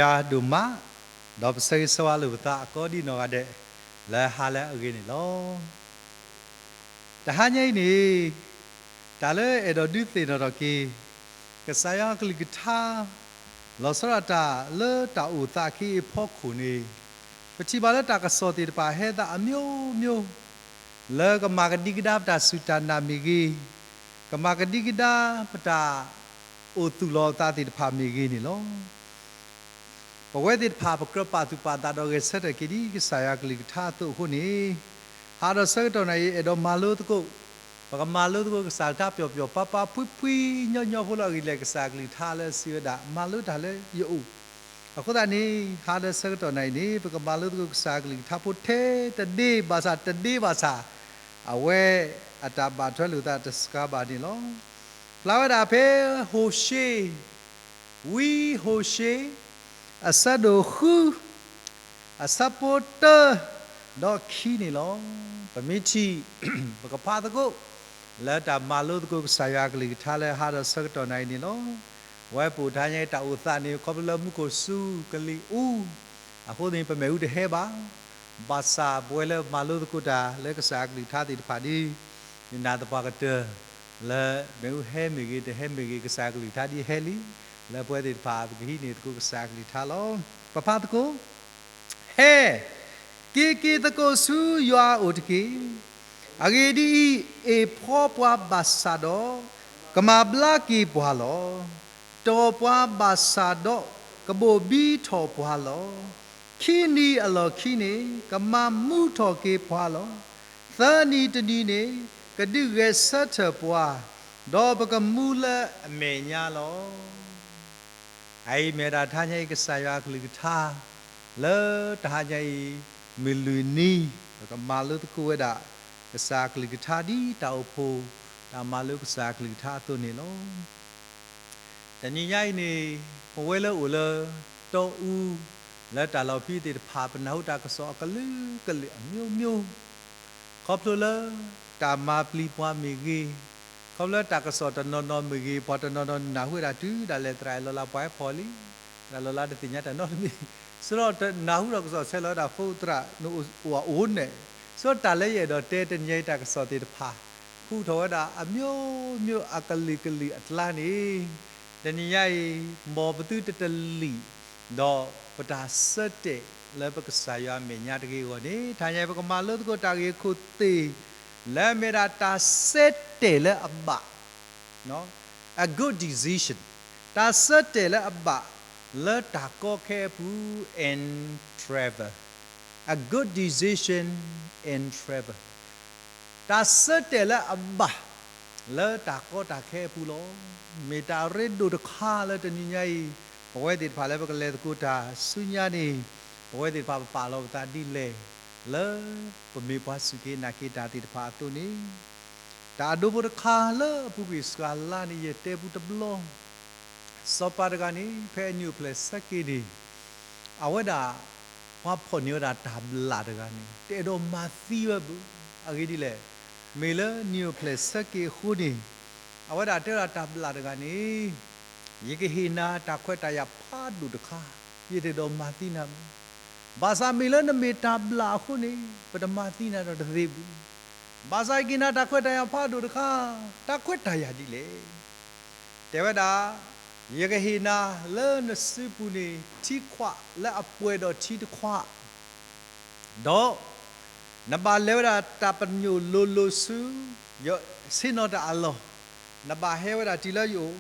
ယွၤဒိၣ်မး, ဒီးပဆၢဂ့ၤဆၢဝါလိာ်ပသးကိးဒံနီၢ်ဂၤဒဲး လၢဟါလၢအဂ့ၤန့ၣ်လီၤ. တဟါညါအံၤန့ၣ်, တၢ်လၢအဲၣ်ဒိးဒုးသ့ၣ်နီၣ်ထီၣ်က့ၤ ကစၢ်ယွၤအကလုၢ်ကထါ လီၤဆီဒၣ်တၢ်လၢတၢ်အိၣ်သးအခ့အဖီခိၣ်န့ၣ်, ပထံၣ်ဘၣ်လၢတၢ်ကစီၣ်သ့ၣ်တဖၣ်ဟဲသးအမျိုးမျိုး လၢကမၤကဒံကဒါပတၢ်စူၢ်တၢ်နာ်မ့ၢ်ဂ့ၤ, ကမၤကဒံကဒါပတၢ်အိၣ်သူၣ်လီၤအသးသ့ၣ်တဖၣ်မ့ၢ်ဂ့ၤန့ၣ်လီၤ. ပဝဲသ့ၣ်တဖၣ် ပကြၢးပာ်သူၣ်ပာ်သးဒီးဂဲၤဆၢထၢၣ်က့ၤဒ်ကစၢ်ယွၤအကလုၢ်ကထါအသိးအဃိန့ၣ်, ဟါဒီးဆၢကတီၢ်နၤအံၤ အဲၣ်ဒိးမၤလိသကိး, ပကမၤလိသကိးကစၢ်ကလုၢ်ကထါပျီၤပျီၤပၤပၤ ဖှံဖှံညီညီဖိလီၤ. အဂ့ၢ်ဒ်လဲၣ်, ကစၢ်အကလုၢ်ကထါလၢအစံးဝဲဒၣ် မၤလိတၢ်လၢယအိၣ်, အဃိသတးန့ၣ် ဟါဒီးဆၢကတီၢ်နၤအံၤန့ၣ် ပကမၤလိသကိးကစၢ်အကလုၢ်ကထါဖိထဲတဒ့ဘၣ်ဆၣ်, တဒ့ဘၣ်ဆၣ်, အဝဲအတၢ်ဘၣ်ထွဲလိာ်သးတစှၤဘၣ်န့ၣ်လီၤ. ဖျါဝဲဒၣ်ဖဲ ဟိၤၡ့, ဝံဟိၤၡ့, အဆၢဒိၣ်ဃု, အဆၢဖိတၢ, ဒီးခံန့ၣ်လီၤ. ပမ့ၢ်ထံၣ်, ပကဖးသကိး, လၢတၢ်မၤလိသကိးကစၢ်ယွၤအကလုၢ်ကထါလၢဟါဒီးဆၢကတီၢ်နၤအံၤန့ၣ်လီၤ. ဝဲပအိၣ်တဟါညါအံၤ တၢ်အိၣ်သးန့ၣ် ခီဖျိလၢမူခိၣ်စူၤကလံၤအူ, အဃိန့ၣ် ပမ့ၣ်အူတဟဲဘၣ်. ဘၣ်ဆၣ်ပဝဲလၢမၤလိသကိးတၢ်လၢကစၢ်အကလုၢ်ကထါသ့ၣ်တဖၣ်ဒီး, ယနာ်သပှၢ်ကတၢၢ်, လၢမ့ၣ်အူဟဲမ့ၢ်ဂ့ၤ တဟဲမ့ၢ်ဂ့ၤ ကစၢ်အကလုၢ်ကထါဒ်ဟဲလံ, လၢပဝဲသ့ၣ်တဖၣ် ပကဟံးန့ၢ်သကိးကစၢ်အကလုၢ်ကထါလီၤ. ပဖးသကိး, ဟဲ, က့ၤက့ၤသကိးဆူယွၤအအိၣ်တက့ၢ်. အဂ့ၢ်ဒ်အံၤ, အ့ၣ်ဖှီပှၤဘၣ်ဆၣ်ဒီး, ကမၤဘျါက့ၤပှၤလီၤ. တီၢ်ပှၤဘၣ်ဆၣ်ဒီး, ကဘိၣ်ဘံထီၣ်ပှၤလီၤ. ခံနံၤအလီၢ်ခံန့ၣ်, ကမၤမူထီၣ်က့ၤပှၤလီၤ. သၢနံၤတနံၤန့ၣ်, ကဒုးဂဲၤဆၢထၢၣ်ပှၤ, ဒီးပကမူလၢအမဲာ်ညါလီၤ. အအံၤမ့ၢ်ဒၣ်တဟါညါအံၤ ကစၢ်ယွၤအကလုၢ်ကထါ, လၢတဟါညါအံၤ, မုၢ်လွံၢ်နံၤ, ပကမၤလိသကိးဝဲဒၣ်, ကစၢ်အကလုၢ်ကထါဒ်တၢ်အိၣ်ဖှိၣ်, တၢ်မၤလိကစၢ်အကလုၢ်ကထါအသိးန့ၣ်လီၤ. တနံၤညါအံၤန့ၣ်, ပဝဲလၢအိၣ်လၢ, တီအူ, လၢတၢ်လီၢ်ဖဲသ့ၣ်တဖၣ် ပနၢ်ဟူတၢ်ကစီၣ်အကလုာ်ကလုာ်အမျိုးမျိုး, ခီဖျိလၢ, တၢ်မၤပျံၤပှၤမ့ၢ်ဂ့ၤ, ခီဖျိလၢတၢ်ကစီၣ်တနီၤနီၤမ့ၢ်ဂ့ၤ ပှၤတနီၤနီၤနၢ်ဟူဝဲဒၣ်တုၤဒၣ်လဲာ် သရၣ်အဲၣ်လီၤလးပှၤဟဲဖီၣ်လံ, သရၣ်လီၤလးတသ့ၣ်ညါတၢ်နီတမံၤ, စရီတနၢ်ဟူထီၣ်ကစီၣ်ဆဲးလီၤဝဲဒၣ် ဖိသရၣ်နအိၣ်အအိၣ်န့ၣ်, စရီတၢ်လၢယအဲၣ်ဒိးတဲတနံၤညါအံၤတၢ်ကစီၣ်သ့ၣ်တဖၣ်, ဟူးထီၣ်ဝဲဒၣ်အမျိုးမျိုးအကလုာ်ကလုာ်အကျါန့ၣ်, တနံၤညါအံၤ, မ်ပသုတတလံာ်, ဒီးပတၢ်ဆၢတဲာ်လၢပကစၢ်ယွၤအမဲာ်ညါတဂ့ၤအဂီၢ်န့ၣ် တဟါညါအံၤပကမၤလိသကိးတၢ်ဂ့ၢ်ခိၣ်သ့ၣ်, လၢအမ့ၢ်ဒၣ်တၢ်ဆၢတဲာ်လၢအဘၣ် a good decision, တၢ်ဆၢတဲာ်လၢအဘၣ်, လၢတၢ်ကီခဲအပူၤ and travel, a good decision and travel, တၢ်ဆၢတဲာ်လၢအဘၣ်, လၢတၢ်ကီတၢ်ခဲအပူၤလီၤ. မ့ၢ်တၢ်ရ့ဒိၣ်တခါလၢတနံၤညါအံၤ, ပဝဲသ့ၣ်တဖၣ်လၢပကလဲၤသကိးတၢ်ဆူညါန့ၣ်, ပဝဲသ့ၣ်တဖၣ်ပပာ်လီၤပသးဒ်လဲၣ်, လၢပမ့ၢ်ပှၤစူၢ်က့ၤနာ်က့ၤတၢ်သ့ၣ်တဖၣ်အသိးန့ၣ်, တၢ်အဒိဖိတခါလၢအပူၤကွံာ်စှၤလါန့ၣ် ယတဲပူတဘျီ, စီၤပၤတဂၤန့ၣ် ဖဲအနံၣ်အိၣ်ဖျဲၣ်ဆၢက့ၤန့ၣ်, အဝဲဒၣ်, ပှၤဖီၣ်န့ၢ်ဝဲဒၣ်တၢ်ဘျၣ်တဂၤန့ၣ် တအဲၣ်ဒိးမၤသံဝဲဘၣ်. အဂ့ၢ်ဒ်လဲၣ်, မ့ၢ်လၢနံၣ်အိၣ်ဖျဲၣ်ဆၢက့ၤအဃိန့ၣ်, အဝဲဒၣ်တဲဝဲဒၣ်တၢ်ဘျၣ်တဂၤန့ၣ်, ယကဟ့ၣ်နၤတၢ်ခွဲးတၢ်ယာ်ဖးဒိၣ်တခါ, ယတအဲၣ်ဒိးမၤသံနၤဘၣ်. ဘၣ်ဆၣ်မ့ၢ်လၢနမ့ၢ်တၢ်ဘျၣ်အဃိန့ၣ် ပတမၤသံနၤဒီးတသ့ဘၣ်. ဘၣ်ဆၣ်ယကဟ့ၣ်နၤတၢ်ခွဲးတၢ်ယာ်ဖးဒိၣ်တခါ, တၢ်ခွဲးတၢ်ယာ်ဒ်လဲၣ်. တဲဝဲဒၣ်, ယကဟ့ၣ်နၤလၢနစုပူၤန့ၣ် ထံခွးလၢအပှဲၤဒီးထံတခွး, ဒီး, နဘၣ်လဲၤဝဲဒၣ်တၢ်ပညိၣ်လိၤလိၤဆူ, ဆ့ၣ်နီၤတၢ်အလီၢ်, နဘၣ်ဟဲဝဲဒၣ်တုၤလၢယအိၣ်,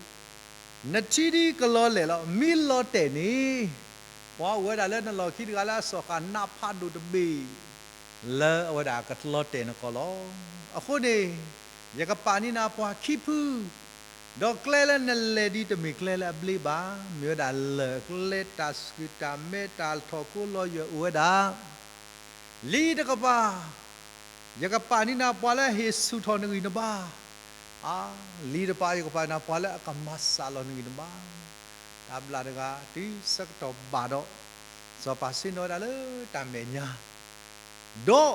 နထံဒ်ကလီၤလဲၣ်လီၤ. မ့ၢ်လီၤတဲာ်န့ၣ်, ပှၤအိၣ်ဝဲဒၣ်လၢနလီၢ်ခံတဂၤလၢအစီၣ်ဃာ်နးဖးဒိၣ်တဘ့ၣ်, လၢအဝဲဒၣ်ကလီၤတဲာ်နကီၢ်လီၤ. အဃိန့ၣ်, ယကပာ်န့ၢ်နၤပှၤခံဖု, ဒီးကျဲလၢနလဲၤဒ်တမ့ၢ်ကျဲလၢအဘျ့ဘၣ်, မ့ၢ်ဝဲဒၣ်လၢၢ်ကျဲတၢ်ဆှုၣ်တၢ်မဲတၢ်ထီၣ်ကိးလီၤယွဲၢ်အိၣ်ဝဲဒၣ် လံာ်တကပၤ, ယကပာ်န့ၢ်နၤပှၤလၢအဟ့ၣ်ဆူၣ်ထီၣ်နဂံၢ်နဘါ, အါ, လံာ်တကပၤယကပာ်န့ၢ်နၤပှၤလၢအကမၤစှၤလီၤနဂံၢ်နဘါ, တၢ်ဘျၣ်တဂၤတုၤဆၢကတီၢ်ဘၣ်ဒီး, စီၤပၤဆ့ၣ်နီၤဝဲဒၣ်လၢတၢ်မဲာ်ညါ ဒီး,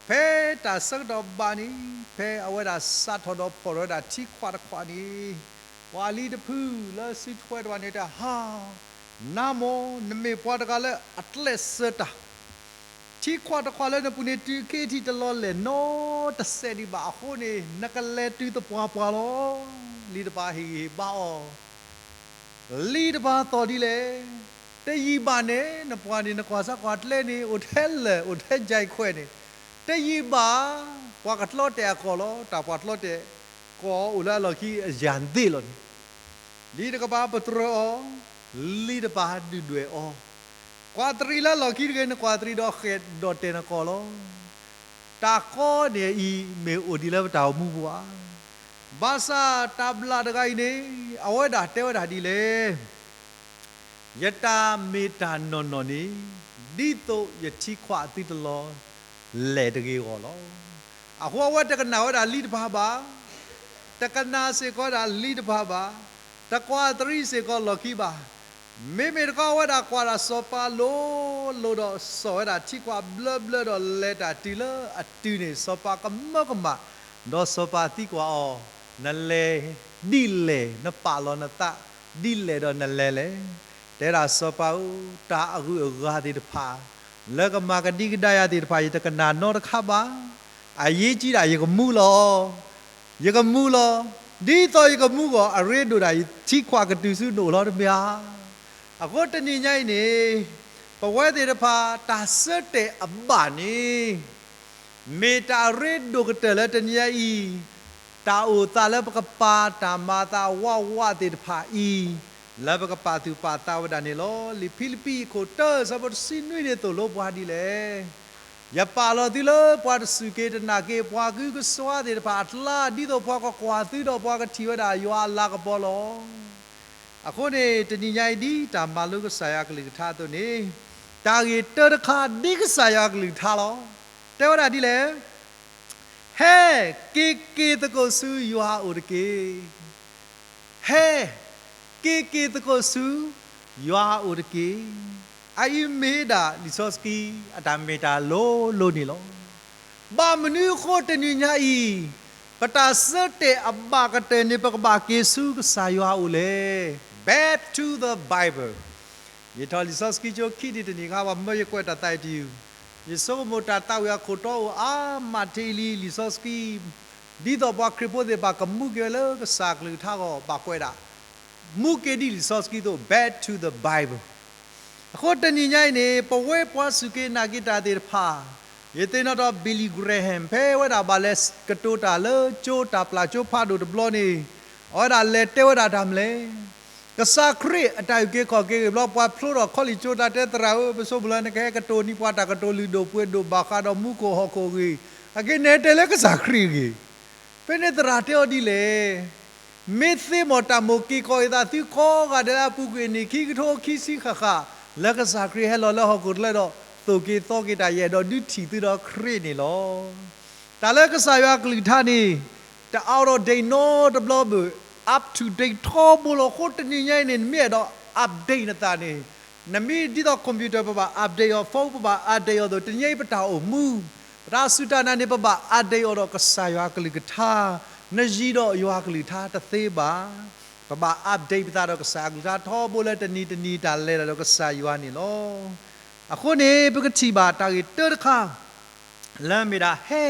ဖဲတၢ်ဆၢကတီၢ်ဘၣ်န့ၣ်, ဖဲအဝဲဒၣ်စးထီၣ်ဒီးဖီၣ်ထီၣ်ဝဲဒၣ်ထံခွးတခွးန့ၣ်, ပှၤလံၤတဖုလၢစုထွဲတဖၣ်န့ၣ်တဲ ဟါ, နမ့ၢ်ပှၤတဂၤလၢအကျဲးစၢးတၢ်, ထံခွးတခွးလၢနပူၤန့ၣ် တုၤခဲအံၤထံးတလီၤလဲၣ်နီတစဲးဒံးဘၣ်အဃိန့ၣ် နကလဲၤတုၤသပှၢ်ပှၢ်လီၤ. လံာ်တပၤဟ့ၣ်ဂံၢ်ဟ့ၣ်ဘါအီၤ, လံာ်တပၤသီၣ်ဒ်လဲၣ်, တယံာ်ဘၣ်န့ၣ် နပှၤန့ၣ် နကွၢ်စၢ်ကွၢ်ကျဲန့ၣ် အိၣ်ထဲလၢၢ် အိၣ်ထဲယဲၢ်ခွဲးန့ၣ်, တယံာ်ဘၣ် ပှၤကကျီတဲာ်အကီၢ်လီၤ. တၢ်ပှၤကျီတဲာ်ကီၢ်အိၣ်လၢအလီၢ်ခံအယၤသ့ၣ်လီၤန့ၣ် လံာ်တကပၤပတြၢၤအီၤ, လံာ်တပၤဒုၣ်ဒွဲၣ်အီၤ, ကွၢ်တရံးလၢလီၢ်ခံတဂ့ၤ နကွၢ်တရံးဒီးဃဲၣ်ဒီးတဲာ်နကီၢ်လီၤ. တၢ်ကီန့ၣ်အံၤ မ့ၢ်အိၣ်ဒံးလၢပတၢ်အိၣ်မူပူၤဧါ. ဘၣ်ဆၣ်တၢ်ဘျၣ်တဂၤအံၤန့ၣ် အဝဲဒၣ်တဲဝဲဒၣ်ဒ်လဲၣ် ယတၢ်မ့ၢ်တၢ်နီၢ်နီၢ်န့ၣ် ဒ်သိးယထံခွးသုတလီၤလဲၣ်တဂ့ၤအဂီၢ်လီၤ. အဃိအဝဲတကနၣ်ဝဲဒၣ်လံာ်တပၤဘၣ်, တကနၣ်စ့ၢ်ကီးဒၣ်လံာ်တပၤဘၣ်, တကွၢ်တရံးစ့ၢ်ကီးလီၢ်ခံဘၣ်. မ့မ့ၢ်တခီအဝဲဒၣ်ကွၢ်ဒၣ်စီၤပၤလိၤလိၤဒီး စိာ်ဝဲဒၣ်ထံခွးဘျၢဘျၢဒီးလဲၤတၢ်တုၤလၢအတုၤန့ၣ် စီၤပၤကမၢကမၣ်, ဒီးစီၤပၤသံကွၢ်အီၤ, နလဲၤဒ်လဲၣ်, နပာ်လီၤနသးဒ်လဲၣ်ဒီးနလဲၤလဲၣ်. တဲဒၣ်စီၤပၤဧၢ, တၢ်အဂုၤအဂၤသ့ၣ်တဖၣ် လၢကမၤကဒံကဒါယၤသ့ၣ်တဖၣ် ယတကနၣ်နီတခါဘၣ်. အရေးကြီးတာ ယကမူလီၤ. ယကမူလီၤ. ဒ်သိးယကမူအဂီၢ် အရ့ဒိၣ်ဒၣ်ယထံခွးကတုၤဆူနအိၣ်လီၤတမ့ၢ်ဧါ. အဃိတနံၤညါအံၤန့ၣ် ပဝဲသ့ၣ်တဖၣ် တၢ်ဆၢတဲာ်အဘၣ်န့ၣ် မ့ၢ်တၢ်အရ့ဒိၣ်ကတၢၢ်လၢတနံၤညါအံၤ, တၢ်အိၣ်သးလၢပကပာ်တၢ်မၤအသးဝးဝးသ့ၣ်တဖၣ်အံၤ, လၢပကပာ်သူၣ်ပာ်သးဝဲဒၣ်န့ၣ်လီၤ. လံာ်ဖံလံးပံးအခိၣ်တၢ အဆၢဖိတဆံနွံန့ၣ်သိၣ်လိပှၤဒ်လဲၣ်. ယပာ်လီၤသုလၢပှၤတစူၢ်က့ၤတနာ်က့ၤ ပှၤကဟုကစွါသ့ၣ်တဖၣ်အကျါ, ဒ်သိးပှၤကကွၢ်သုဒီးပှၤကထံၣ်ဝဲဒၣ်ယွၤအလၤကပီၤလီၤ. အဃိန့ၣ် တနံၤညါအံၤ ဒ်တၢ်မၤလိကစၢ်ယွၤကလုၢ်ကထါအသိးန့ၣ်, တၢ်ဂ့ၢ်တၢတခါ ဒ်ကစၢ်ယွၤကလုၢ်ကထါလီၤ. တဲဝဲဒၣ်ဒ်လဲၣ်. ဟဲ, က့ၤက့ၤသကိးဆူယွၤအအိၣ်တက့ၢ်. ဟဲ, က့ၤက့ၤသကိးဆူယွၤအအိၣ်တက့ၢ်. အအံၤမ့ၢ်ဒၣ်လံာ်စီဆှံ အတၢ်မ့ၢ်တၢ်လိၤလိၤန့ၣ်လီၤ. ဘၣ်မနုၤအဃိတနံၤညါအံၤ ပတၢ်ဆၢတဲာ်အဘၣ်ကတၢၢ်န့ၣ် ပကဘၣ်က့ၤဆူကစၢ်ယွၤအအိၣ်လဲၣ်. Back to the Bible. ယထီၣ်လံာ်စီဆှံကၠိခံဒံးတနံၤခါ ပှၤမၢယကွဲးတၢ်သးအံၤတယုၢ်, ယဆိကမိၣ်တၢ်သးဝံၣ်အခိၣ်တီအိၣ်အါမးထံလံ လံာ်စီဆှံ ဒ်သိးပှၤခရံာ်ဖိသ့ၣ်တဖၣ်ကမူက့ၤဝဲလၢကစၢ်ကလုၢ်ကထါအဂီၢ် ဘၣ်ကွဲးဒၣ် မူက့ၤဒ်လံာ်စီဆှံအသိး back to the Bible. အဃိတနံၤညါအံၤန့ၣ် ပဝဲပှၤစူၢ်က့ၤနာ်က့ၤတၢ်သ့ၣ်တဖၣ်, ယသ့ၣ်နီၣ်ထီၣ် Billy Graham ဖဲဝဲဒၣ်ဘၣ်လဲၤကတိၤတၢ်လၢကၠိတၢ်ပျၢ်ကၠိဖးဒိၣ်တဘျီန့ၣ်, အဝဲဒၣ်လဲၤတဲဝဲဒၣ်တၢ်မနုၤလဲၣ်. ကစၢ်ခရံာ်အတၢ်အုၣ်က့ၤခီၣ်က့ၤဂ့ၢ်ဘျီ ပှၤဖျိထီၣ်ခီလ့ၣ်ကၠိ တၢ်တဲသရၣ်ဧၢ, ပဆိမိၣ်လၢနကဟဲကတိၤန့ၢ်ပှၤတၢ်ကတိၤလုၢ်ဒိၣ်ပှ့ၤဒိၣ်ဘၣ်ဃးဒီးမူခိၣ်ဟီၣ်ခိၣ်အဂ့ၢ်, အက့ၤနဲတဲလၢကစၢ်ခရံာ်အဂ့ၢ်. ဖဲန့ၣ်သရၣ်တဲအီၤဒ်လဲၣ်. မ့ၢ်သ့မ့ၢ်တၢ်မိၣ်က့ၤကီးက့ၤသးသုကိးဂၤဒဲးလၢအပူၤကွံာ်န့ၣ် ခံကထိခံဆံဃၣ်ဃၣ် လၢကစၢ်ခရံာ်ဟဲလီၤလၢဟီၣ်ခိၣ်ချၢဒီး သိၣ်က့ၤသီက့ၤတၢ်ယဲၢ်ဒီး ဒုးထံၣ်သုဒီးခရံာ်န့ၣ်လီၤ. တၢ်လၢကစၢ်ယွၤကလုၢ်ကထါန့ၣ် တ out of date နီတဘျီဘၣ်, up to date ထီဘိလီၤ. အဃိတနံၤညါအံၤန့ၣ် နမ့ၢ်အဲၣ်ဒိး update နသးန့ၣ်, နမ့ၢ်ဒ်သိး computer ပဘၣ် update အီၤ, phone ပဘၣ် update အီၤအသိး တနံၤညါအံၤပတၢ်အိၣ်မူ ပတၢ်စူၢ်တၢ်နာ်န့ၣ် ပဘၣ် update အီၤဒီးကစၢ်ယွၤကလုၢ်ကထါ, နယံၤဒီးယွၤကလုၢ်ကထါတသ့ဘၣ်. ပဘၣ် update ပသးဒီးကစၢ်ယွၤကလုၢ်ကထါ ထီဘိလၢတနံၤတနံၤတၢ်လဲၤတၢ်ဒီးကစၢ်ယွၤန့ၣ်လီၤ. အဃိန့ၣ် ပကထံၣ်ဘၣ်တၢ်ဂ့ၢ်တၢတခါ လၢမ့ၢ်ဒၣ်ဟဲ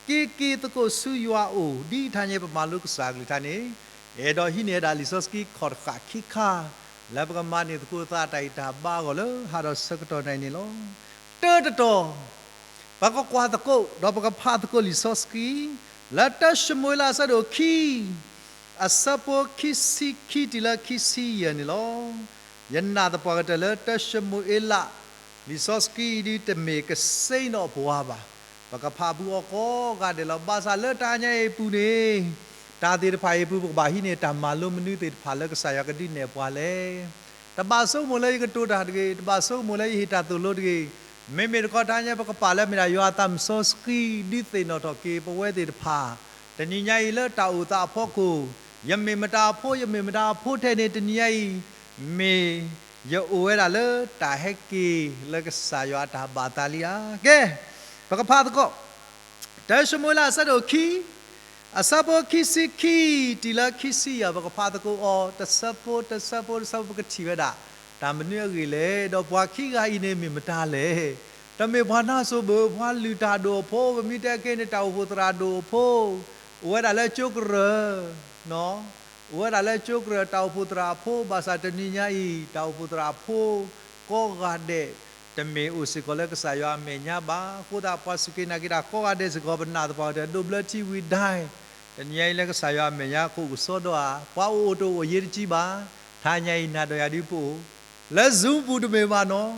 က့ၤက့ၤသကိးဆူယွၤအအိၣ် ဒ်တနံၤအံၤပမၤလိကစၢ်ကလုၢ်ကထါန့ၣ်, အဲၣ်ဒိးဟံးန့ၢ်ဝဲဒၣ်လံာ်စီဆှံခီၣ်တဃာ်ခံခါ လၢပကမၤန့ၢ်သကိးသးတၢ်ဂံၢ်တၢ်ဘါအဂီၢ်လၢဟါဒီးဆၢကတီၢ်နံၤအံၤန့ၣ်လီၤ. တၢတတီၤ ပကကွၢ်သကိး ဒီးပကဖးသကိးလံာ်စီဆှံ လၢတၢၡမူၤအ့လးအဆၢဒိၣ်ခံ အဆၢဖိခံဆံခံတုၤလၢခံဆံယဲၢ်န့ၣ်လီၤ. ယနာ်သပှၢ်ကတၢၢ်လၢတၢၡမူၤအ့လး လံာ်စီဆှံဒုးတမ့ၢ်ကစ့ၢ်နီၣ်ပှၤဘၣ်. ပကဖးဘူးအီၤကိးဂၤဒဲးလီၤ. ဘၣ်ဆၣ်လၢတၢ်ညါအံၤအပူၤန့ၣ် တၢ်သ့ၣ်တဖၣ်အံၤအပူၤ ပကဘၣ်ဟံးန့ၢ်တၢ်မၤလိမနုၤသ့ၣ်တဖၣ်လၢကစၢ်ယွၤကဒုးနဲၣ်ပှၤလဲၣ်. တဘၣ်ဆိကမိၣ်လၢယကတိၤတၢ်တဂ့ၤ, တဘၣ်ဆိကမိၣ်လၢယဟ့ၣ်တၢ်သိၣ်လိတဂ့ၤ. မ့မ့ၢ်တခီတၢ်ညါ ပကပာ်လၢမ့ၢ်ဒၣ်ယွၤအသးစီဆှံ ဒုးသ့ၣ်နီၣ်ထီၣ်က့ၤပဝဲသ့ၣ်တဖၣ် တနံၤညါအံၤလၢတၢ်အိၣ်သးအဖီခိၣ်, ယမ့ၢ်မတၤအဖိ, ယမ့ၢ်မတၤအဖိထဲန့ၣ် တနံၤညါအံၤ မ့ၢ်ယအိၣ်ဝဲဒၣ်လၢတၢ်ဟဲက့ၤလၢကစၢ်ယွၤအတၢ်ဘၣ်သးလံဧါ. ကဲ, ပကဖးသကိး တၢၡမူၤအ့လးအဆၢဒိၣ်ခံ အဆၢဖိခံဆံခံတုၤလၢခံဆံယဲၢ် ပကဖးသကိးအီၤ တဆၢဖိ တဆၢဖိ တဆၢဖိ ပကထံၣ်ဝဲဒၣ် တၢ်မနုၤအဂ့ၢ်လဲၣ်, ဒီးပှၤခံဂၤအံၤန့ၣ်မ့ၢ်မတၤလဲၣ်. တမ့ၢ်ပှၤနါစိၤဘၣ်, ပှၤလုၢ်တၢ်ဒိၣ်အဖိ, ပမ့ၢ်တဲက့ၤန့ၣ် တၢ်အိၣ်ဖှိၣ်သရၣ်ဒိၣ်အဖိ, အိၣ်ဝဲဒၣ်လၢကၠိကရၢၢ် အိၣ်ဝဲဒၣ်လၢကၠိကရၢၢ် တၢ်အိၣ်ဖှိၣ်သရၣ်အဖိ, ဘၣ်ဆၣ်တနံၤညါအံၤ တၢ်အိၣ်ဖှိၣ်သရၣ်အဖိကိးဂၤဒဲး တမ့ၢ်အိၣ်စ့ၢ်ကီးလၢကစၢ်ယွၤအမဲာ်ညါဘၣ်. အဃိသတး ပှၤစူၢ်က့ၤနာ်က့ၤတၢ်ကိးဂၤဒဲးစ့ၢ်ကီး ပနာ်သပှၢ်ကတၢၢ် ဒိးဘျၢထံဝံၤဒၣ်, တနံၤညါအံၤလၢကစၢ်ယွၤအမဲာ်ညါ ကအိၣ်ကစီဒီဧါ, ပှၤအိၣ်အိၣ်တအိၣ်အရေးတကြီးဘၣ်. ထါညါအံၤနၤဒီးယၤဒုးပအိၣ်လၢ Zoom ပူၤတမ့ၢ်ဘၣ်နီၤ.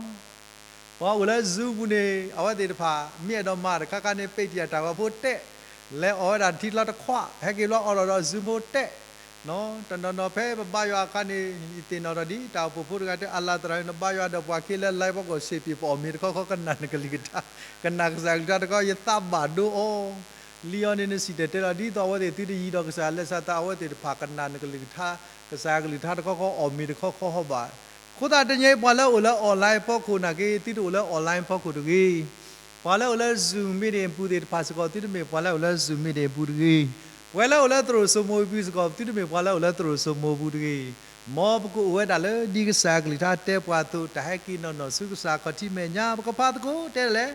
ပှၤအိၣ်လၢ Zoom ပူၤန့ၣ် အဝဲသ့ၣ်တဖၣ် မ့ၢ်အဲၣ်ဒိးမၤတခါခါန့ၣ် ပ့းတံၢ်အတၢ်ဂီၤဖိတဲာ်, လဲၤအီၣ်ဝဲဒၣ်ထံချီတခွး, ဟဲက့ၤဘျီအီၣ်ဒီးဒီး Zoom ဖိတဲာ်, တနီၤနီၤဖဲပဘါယွၤအခါန့ၣ် ယသ့ၣ်နီၣ်ထီၣ်ဒ်တၢ်အိၣ်ဖှိၣ်ဖိတဂၤတဲ အလၤသရၣ် နဘါယွၤဒီးပှၤခ့လၢ live ဖီခိၣ် စ့ၢ်ပံၤ ပအီၣ်မ့ၤတခီခီ ကနၣ်နကလုၢ်ကထါ, ကနၣ်ကစၢ်ကလုၢ်ကထါတခီ ယသးဘၣ်ဒိအီၤ လံအီၤန့ၣ် နစံၣ်တဲၤတဲလီၤ ဒ်သိးအဝဲသ့ၣ်သုတယံၤဒီးကစၢ် လၢစးသး အဝဲသ့ၣ်တဖၣ်ကနၣ်နကလုၢ်ကထါ, ကစၢ်ကလုၢ်ကထါတခီခီ အီၣ်မ့ၤတခီခီဟီဘၣ်. အဃိသတးတနံၤအံၤ ပှၤလၢအိၣ်လၢ online ဖီခိၣ်နာ်က့ သုတအိၣ်လၢ online ဖီခိၣ်တဂ့ၤ. ပှၤလၢအိၣ်လၢ Zoom meeting အပူၤသ့ၣ်တဖၣ်စ့ၢ်ကီး သုတမ့ၢ်ပှၤလၢအိၣ်လၢ Zoom meeting အပူၤတဂ့ၤ. ပှၤလၢအိၣ်လၢသရိာ်စိမိၤအပူၤစ့ၢ်ကီး သုတမ့ၢ်ပှၤလၢအိၣ်လၢသရိာ်စိမိၤအပူၤတဂ့ၤ. မ်ပကအိၣ်ဝဲဒၣ်လၢဒ်ကစၢ်ကလုၢ်ကထါတဲပှၤအသိး တၢ်ဟဲက့ၤနီၢ်နီၢ်ဆူကစၢ်ခီၣ်ထံးမဲာ်ညါ ပကဖးသကိးတဲဒ်လဲၣ်.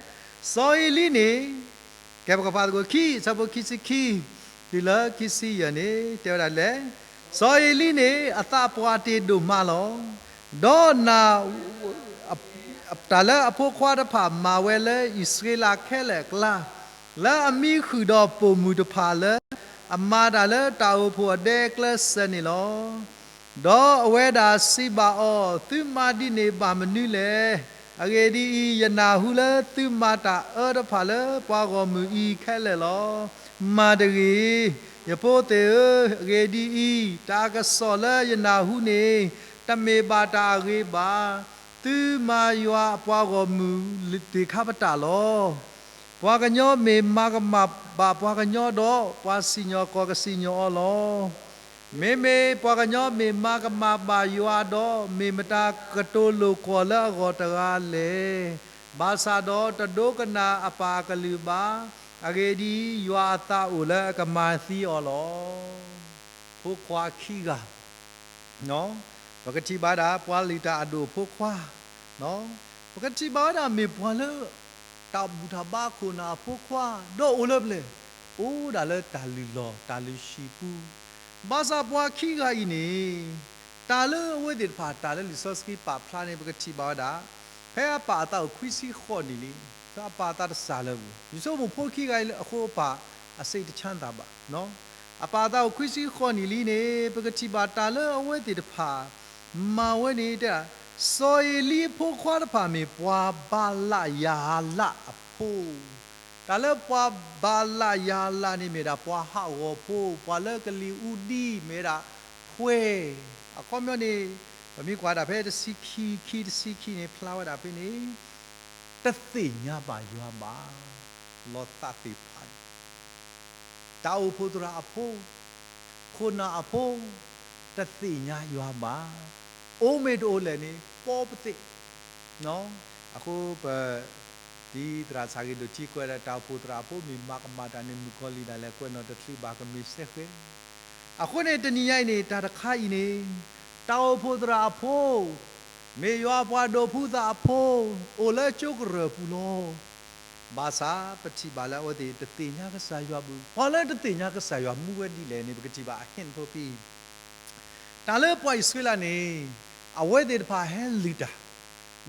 စီၤအ့လံန့ၣ် ကဲပကဖးသကိး ခံ အဆၢဖိခံဆံခံ တုၤလၢခံဆံယဲၢ်န့ၣ် တဲဝဲဒၣ်လဲၣ်. စီၤအ့လံန့ၣ် အသးပှၢ်တ့ၢ်ဒိၣ်မးလီၤ. ဒီးနၢ် တၢ်လၢအဖိခွါတဖၣ်မၤဝဲလၢအံၣ်စရ့လးခဲလၢာ်အကျါ, လၢအမံဃုာ်ဒီးပိာ်မုၣ်တဖၣ်လၢ အမၤတၢ်လၢတၢ်အိၣ်ဖှိၣ်အဒဲအကျဲစၢၤန့ၣ်လီၤ. ဒီးအဝဲဒၣ်စံးဘၣ်အီၤ, သုမၤဒ်န့ၣ်ဘၣ်မနုၤလဲၣ်. အဂ့ၢ်ဒ်အံၤ, ယနၢ်ဟူလၢသုမၤတၢ်အၢတဖၣ်လၢပှၤဂီၢ်မုၢ်အံၤခဲလၢာ်လီၤ. မၤတဂ့ၤ, ယဖိသ့ၣ်ဧၢ, အဂ့ၢ်ဒ်အံၤ, တၢ်ကစီၣ်လၢယနၢ်ဟူန့ၣ် တမ့ၢ်ဘၣ်တၢ်အဂ့ၤဘၣ်. သုမၤယွၤအပှၤဂီၢ်မုၢ်သ့ၣ်ခါပတာ်လီၤ. ပှၤကညီမ့ၢ်မၤကမၣ်ဘၣ်ပှၤကညီဒီး, ပှၤစံၣ်ညီၣ်ကွီၢ်ကစံၣ်ညီၣ်အီၤလီၤ. မ့မ့ၢ်ပှၤကညီမ့ၢ်မၤကမၣ်ဘၣ်ယွၤဒီး, မ့ၢ်မတၤကတိၤလိာ်ကွီၢ်လၢအဂီၢ်တဂၤလဲၣ်. ဘၣ်ဆၣ်ဒီးတဒိကနၣ်အပၢ်အကလုၢ်ဘၣ်. အဂ့ၢ်ဒ်အံၤ, ယွၤအသးအိၣ်လၢအကမၤသံအီၤလီၤ. ဖိခွါခံဂၤ ပကထံၣ်ဘၣ်ဒၣ် ပှၤလုၢ်တၢ်အဒိၣ်အဖိခွါ, ပကထံၣ်ဘၣ်ဝဲဒၣ်မ့ၢ်ပှၤလၢ တၢ်ဘူၣ်တၢ်ဘါခိၣ်နၢ်အဖိခွါ, ဒီးအိၣ်လၢပျဲၢ်, အိၣ်ဒၣ်လၢတၢ်လုၢ်လီၢ် တၢ်လုၢ်ဟံၣ်ပူၤ, ဘၣ်ဆၣ်ပှၤခံဂၤအံၤန့ၣ် တၢ်လၢအဝဲသ့ၣ်တဖၣ် တၢ်လၢလံာ်စီဆှံပာ်ဖျါန့ၣ် ပကထံၣ်ဘၣ်ဝဲဒၣ် ဖဲအပၢ်အသးအိၣ်ခွံဆံဃိးနံၣ်လံ, ဖဲအပၢ်အသးတစၢ်လၢၤဘၣ်, ယဆိကမိၣ်ဖိခံဂၤအံၤအဃိ အပၢ်အစိတ်တချမ်းသာဘၣ် အပၢ်အသးအိၣ်ခွံဆံဃိးနံၣ်လံန့ၣ် ပကထံၣ်ဘၣ်တၢ်လၢအဝဲသ့ၣ်တဖၣ် မၤဝဲန့ၣ်တဲ, စီၤအ့လံအဖိခွါတဖၣ်မ့ၢ်ပှၤဘၤလးယၤလးအဖိ, တၢ်လၢပှၤဘၤလးယၤလးန့ၣ်မ့ၢ်ဒၣ်ပှၤဟးဂီၤဖိ, ပှၤလၢကလံၤအူဒံမ့ၢ်ဒၣ်ဖှဲ, အခီပညီန့ၣ် ပမ့ၢ်ကွၢ်ဒၣ်ဖဲတဆံခံ ခံတဆံခံန့ၣ် ဖျါဝဲဒၣ်ဖဲန့ၣ် တသ့ၣ်ညါဘၣ်ယွၤဘၣ်, လီၤသးသ့ၣ်တဖၣ်န့ၣ် တၢ်အိၣ်ဖှိၣ်သရၣ်အဖိ, ခိၣ်နၢ်အဖိ, တသ့ၣ်ညါယွၤဘၣ်, အိၣ်မ့ၢ်တအိၣ်လဲၣ်န့ၣ် ပိာ်ပသ့ၣ်, အဃိပ ဒ်သရၣ်ဆၣ်ဂ့ၤဒိၣ်ထံကွဲးဒီး တၢ်အိၣ်ဖှိၣ်သရၣ်အဖိမ့ၢ်မၤကမၣ်တၢ်န့ၣ် မုၣ်ကီၤလံၢ်ဒၣ်လဲာ်ကွဲးနီၣ်တချုးဘၣ်ကမ့ၢ်စဲဃဲ, အဃိန့ၣ်တနံၤညါအံၤန့ၣ် တၢ်တခါအံၤန့ၣ် တၢ်အိၣ်ဖှိၣ်သရၣ်အဖိ မ့ၢ်ယွၤပှၤဒိးဖှူသးအဖိ အိၣ်လၢကၠိကရၢၢ်ပူၤလီၤ. ဘၣ်ဆၣ်ပထံၣ်ဘၣ်လၢအဝဲသ့ၣ်တသ့ၣ်ညါကစၢ်ယွၤဘၣ်, ပှၤလၢတသ့ၣ်ညါကစၢ်ယွၤမူဝဲဒ်လဲၣ်န့ၣ် ပကထံၣ်ဘၣ်အဟ့ၣ်ဖိဖံ တၢ်လၢပှၤအံၣ်စရ့လးန့ၣ် အဝဲသ့ၣ်တဖၣ်ဟဲလုၢ်တၢ်,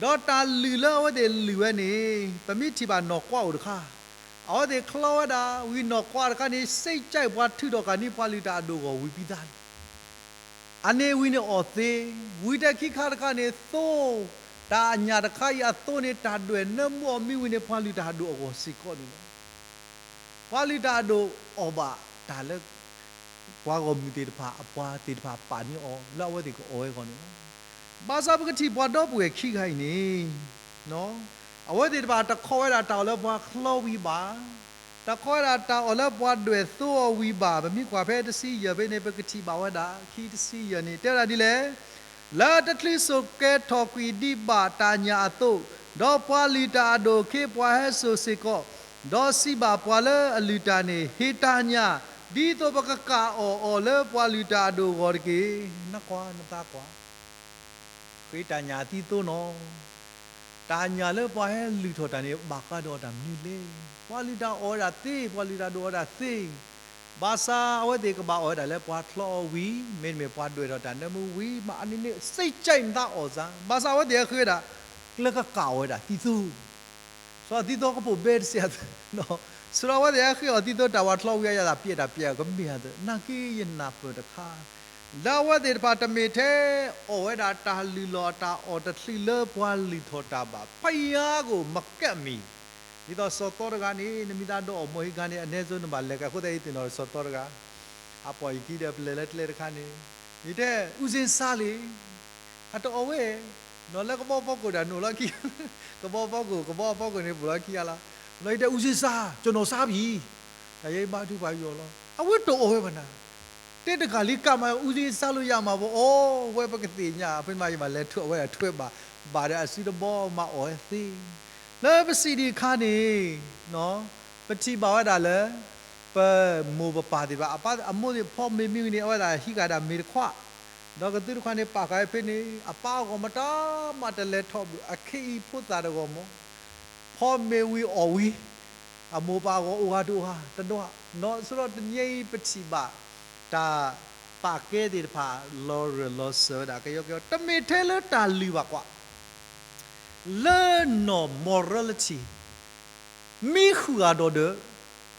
ဒီးတၢ်လုၢ်လၢအဝဲသ့ၣ်လုၢ်ဝဲန့ၣ် ပမ့ၢ်ထံၣ်ဘၣ်နီၢ်ကွးအိၣ်တခါ, အဝဲသ့ၣ်ချီဝဲဒၣ်ဝံၤနီၢ်ကွးတခါန့ၣ် စ့ကၠဲးပှၤထုးထီၣ်ကၣ်န့ၣ် ပှၤလုၢ်တၢ်အဒိၣ်အဂီၢ်ဝံၤပံသးလံ. အန့ၣ်ဝံၤန့ၣ်အီၣ်သ့, ဝံၤတခါတခါန့ၣ်သိ, တၢ်အညၣ်တခါအံၤအသိန့ၣ် တၢ်ဒွဲၣ်နၢမူအီၤမ့ၢ်ဝံၤန့ၣ် ပှၤလုၢ်တၢ်အဒိၣ်အဂီၢ်စ့ၢ်ကီးန့ၣ်လီၤ. ပှၤလုၢ်တၢ်အဒိၣ်အီၣ်ဘၣ်တၢ်လၢ ပှၤဂီၢ်မုၢ်သ့ၣ်တဖၣ် အပှၤသ့ၣ်တဖၣ်ပာ်န့ၢ်အီၤလၢအဝဲသ့ၣ်ကအီၣ်ဝဲအဂီၢ်န့ၣ်လီၤ. ဘၣ်ဆၣ်ပကထံၣ်ပှၤဒီပုၢ်ဝဲၢ်ခံဂၤအံၤန့ၣ် အဝဲသ့ၣ်တဖၣ်တခီဝဲဒၣ်တၢ်အီၣ်လၢပှၤချီဝံၤဘၣ်, တခီဝဲဒၣ်တၢ်အီၣ်လၢပှၤဒွဲၣ်သိအီၤဝံၤဘၣ်. ပမ့ၢ်ကွၢ်ဖဲတဆံယဲၢ်ဖဲန့ၣ် ပကထံၣ်ဘၣ်ဝဲဒၣ် ခံတဆံယဲၢ်န့ၣ် တဲဝဲဒၣ်ဒ်လဲၣ်, လၢတချုးစိာ်ကဲထီၣ်ကွံာ်ဒံးဘၣ်တၢ်ညၣ်အသိး, ဒီးပှၤလုၢ်တၢ်အဒိၣ်ခ့ပှၤဟဲစိာ်စ့ၢ်ကီး, ဒီးစံးဘၣ်ပှၤလၢအလုၢ်တၢ်န့ၣ်, ဟ့ၣ်တၢ်ညၣ် ဒ်သိးပကကၣ်အီၣ်အီၤလၢပှၤလုၢ်တၢ်အဒိၣ်အဂီၢ်တက့ၢ်. နကွၢ်နသးကွၢ် ဃ့တၢ်ညၣ်အသံသိနီၤ. တၢ်ညၣ်လၢပှၤဟဲလုၢ်ထီၣ်တၢ်န့ၣ် ဘၣ်ဃးဒီးတၢ်မနုၤလဲၣ်. ပှၤလုၢ်တၢ်အီၣ်ဝဲဒၣ်သ့, ပှၤလုၢ်တၢ်ဒိၣ်အီၣ်ဝဲဒၣ်သ့, ဘၣ်ဆၣ်အဝဲသ့ၣ်ကဘၣ်အီၣ်ဝဲဒၣ်လၢပှၤချီအီၤဝံၤ, မ့တမ့ၢ်ပှၤဒွဲၣ်ထီၣ်တၢ်နၢမူဝံၤ, မ့ၢ်အန့ၣ်န့ၣ် စိတ်ကြိုက်နှစ်သက်အီၤစၢ်, ဘၣ်ဆၣ်အဝဲသ့ၣ်ဟဲဃ့ဝဲဒၣ် ကျဲကကးအီၣ်ဝဲဒၣ်သံသိ စီၤသံသိကပိာ်ဘဲတစဲးအသိး, စီၤအဝဲသ့ၣ်ဟဲဃ့အီၣ်သံသိ တၢ်ဝၤချီဝံၤအယၤသးပျဲးတၢ်ပျဲးအကမ့ၢ်အသိး, နာ်က့ယနၢ်ပၢၢ်တခါ, လၢအဝဲသ့ၣ်တဖၣ်တမ့ၢ်ထဲအီၣ်ဝဲဒၣ်တၢ်လုၢ်လီၢ်တၢ်အီၣ်တချုးလၢပှၤလုၢ်ထီၣ်တၢ်ဘၣ်, ဖယါကိၣ်မကဲမံၤ, ဒ်သိးစီၤသီတဂၤန့ၣ် နမ့ၢ်သးဒိးအီၣ်မိၢ်ဟံးဂၤန့ၣ် အနဲစိနဘၣ်လဲၤကဲ အဃိသတးအံၤသ့ၣ်နီၣ်စီၤသီတဂၤ, အပီၢ်ယခံဒီးပလဲၤလၢကျဲတခါန့ၣ်, ယတဲ ဦးစင်းစားလေ အတအီၣ်ဝဲ, နီၢ်လၢကဘီဖီခိၣ်ဒၣ်နအိၣ်လီၤခံ, ကဘီဖီခိၣ်, ကဘီဖီခိၣ်န့ၣ်ပှဲၤလီၤခံဂၤလီၤ, ဘျီယတဲ ဦးစင်းစား, ကျွန်တော်စားပြီ, တၢ်ယဲဘါထုကဖၣ်ယီၤလီၤ, အဝဲတအီၣ်ဝဲဘၣ်နၤ, တဲတဂၤလံကးမး ဦးစင်းစားလို့ရမှာပေါ့, အီၣ်ဝဲပကသ့ၣ်ညါ, ဖဲမးယမၤလဲၤထွဲအီၣ်ဝဲဒၣ်ထွဲဘၣ်, ဘၣ်ဒီးအစုတဘီမၤအီၣ်ဝဲသ့, လၢပစံးဒံးအခါန့ၣ် ပထံၣ်ဘၣ်ဝဲဒၣ်လၢ ပမိၢ်ပပၢ်သ့ၣ်တဖၣ် အမိၢ်သ့ၣ်ဖီမ့ၤမ့ၢ်ဝံၤန့ၣ် အဝဲဒၣ်ဟံးဃာ်ဒၣ်မ့ၤတခွး, ဒီးကသုတခွးန့ၣ် ပာ်ဃာ်ဝဲဖဲန့ၣ် အပၢ်အဂီၢ်မတၤမးတလဲၤထီၣ်ဘၣ်, အခ့အံၤဖိသၣ်တဂီၢ်မး, ဖီမ့ၤဝံၤအီၣ်ဝံၤ, အမိၢ်ပၢ်အဂီၢ်အိၣ်ဂၤတအိၣ်ဂၤတဒွး, နီၢ်ဆိဒီးတနံၤအံၤပထံၣ်ဘၣ် တၢ်ပာ်ကဲသ့ၣ်တဖၣ် လီၤရၢၢ်လီၤစၢၤဝဲဒၣ်ကယီကယီ, တမ့ၢ်ထဲလၢတၢ်လုၢ်ဘၣ်ကွၢ် လၢနီၢ် morality မံဃုာ်ဂၤဒီးဒီး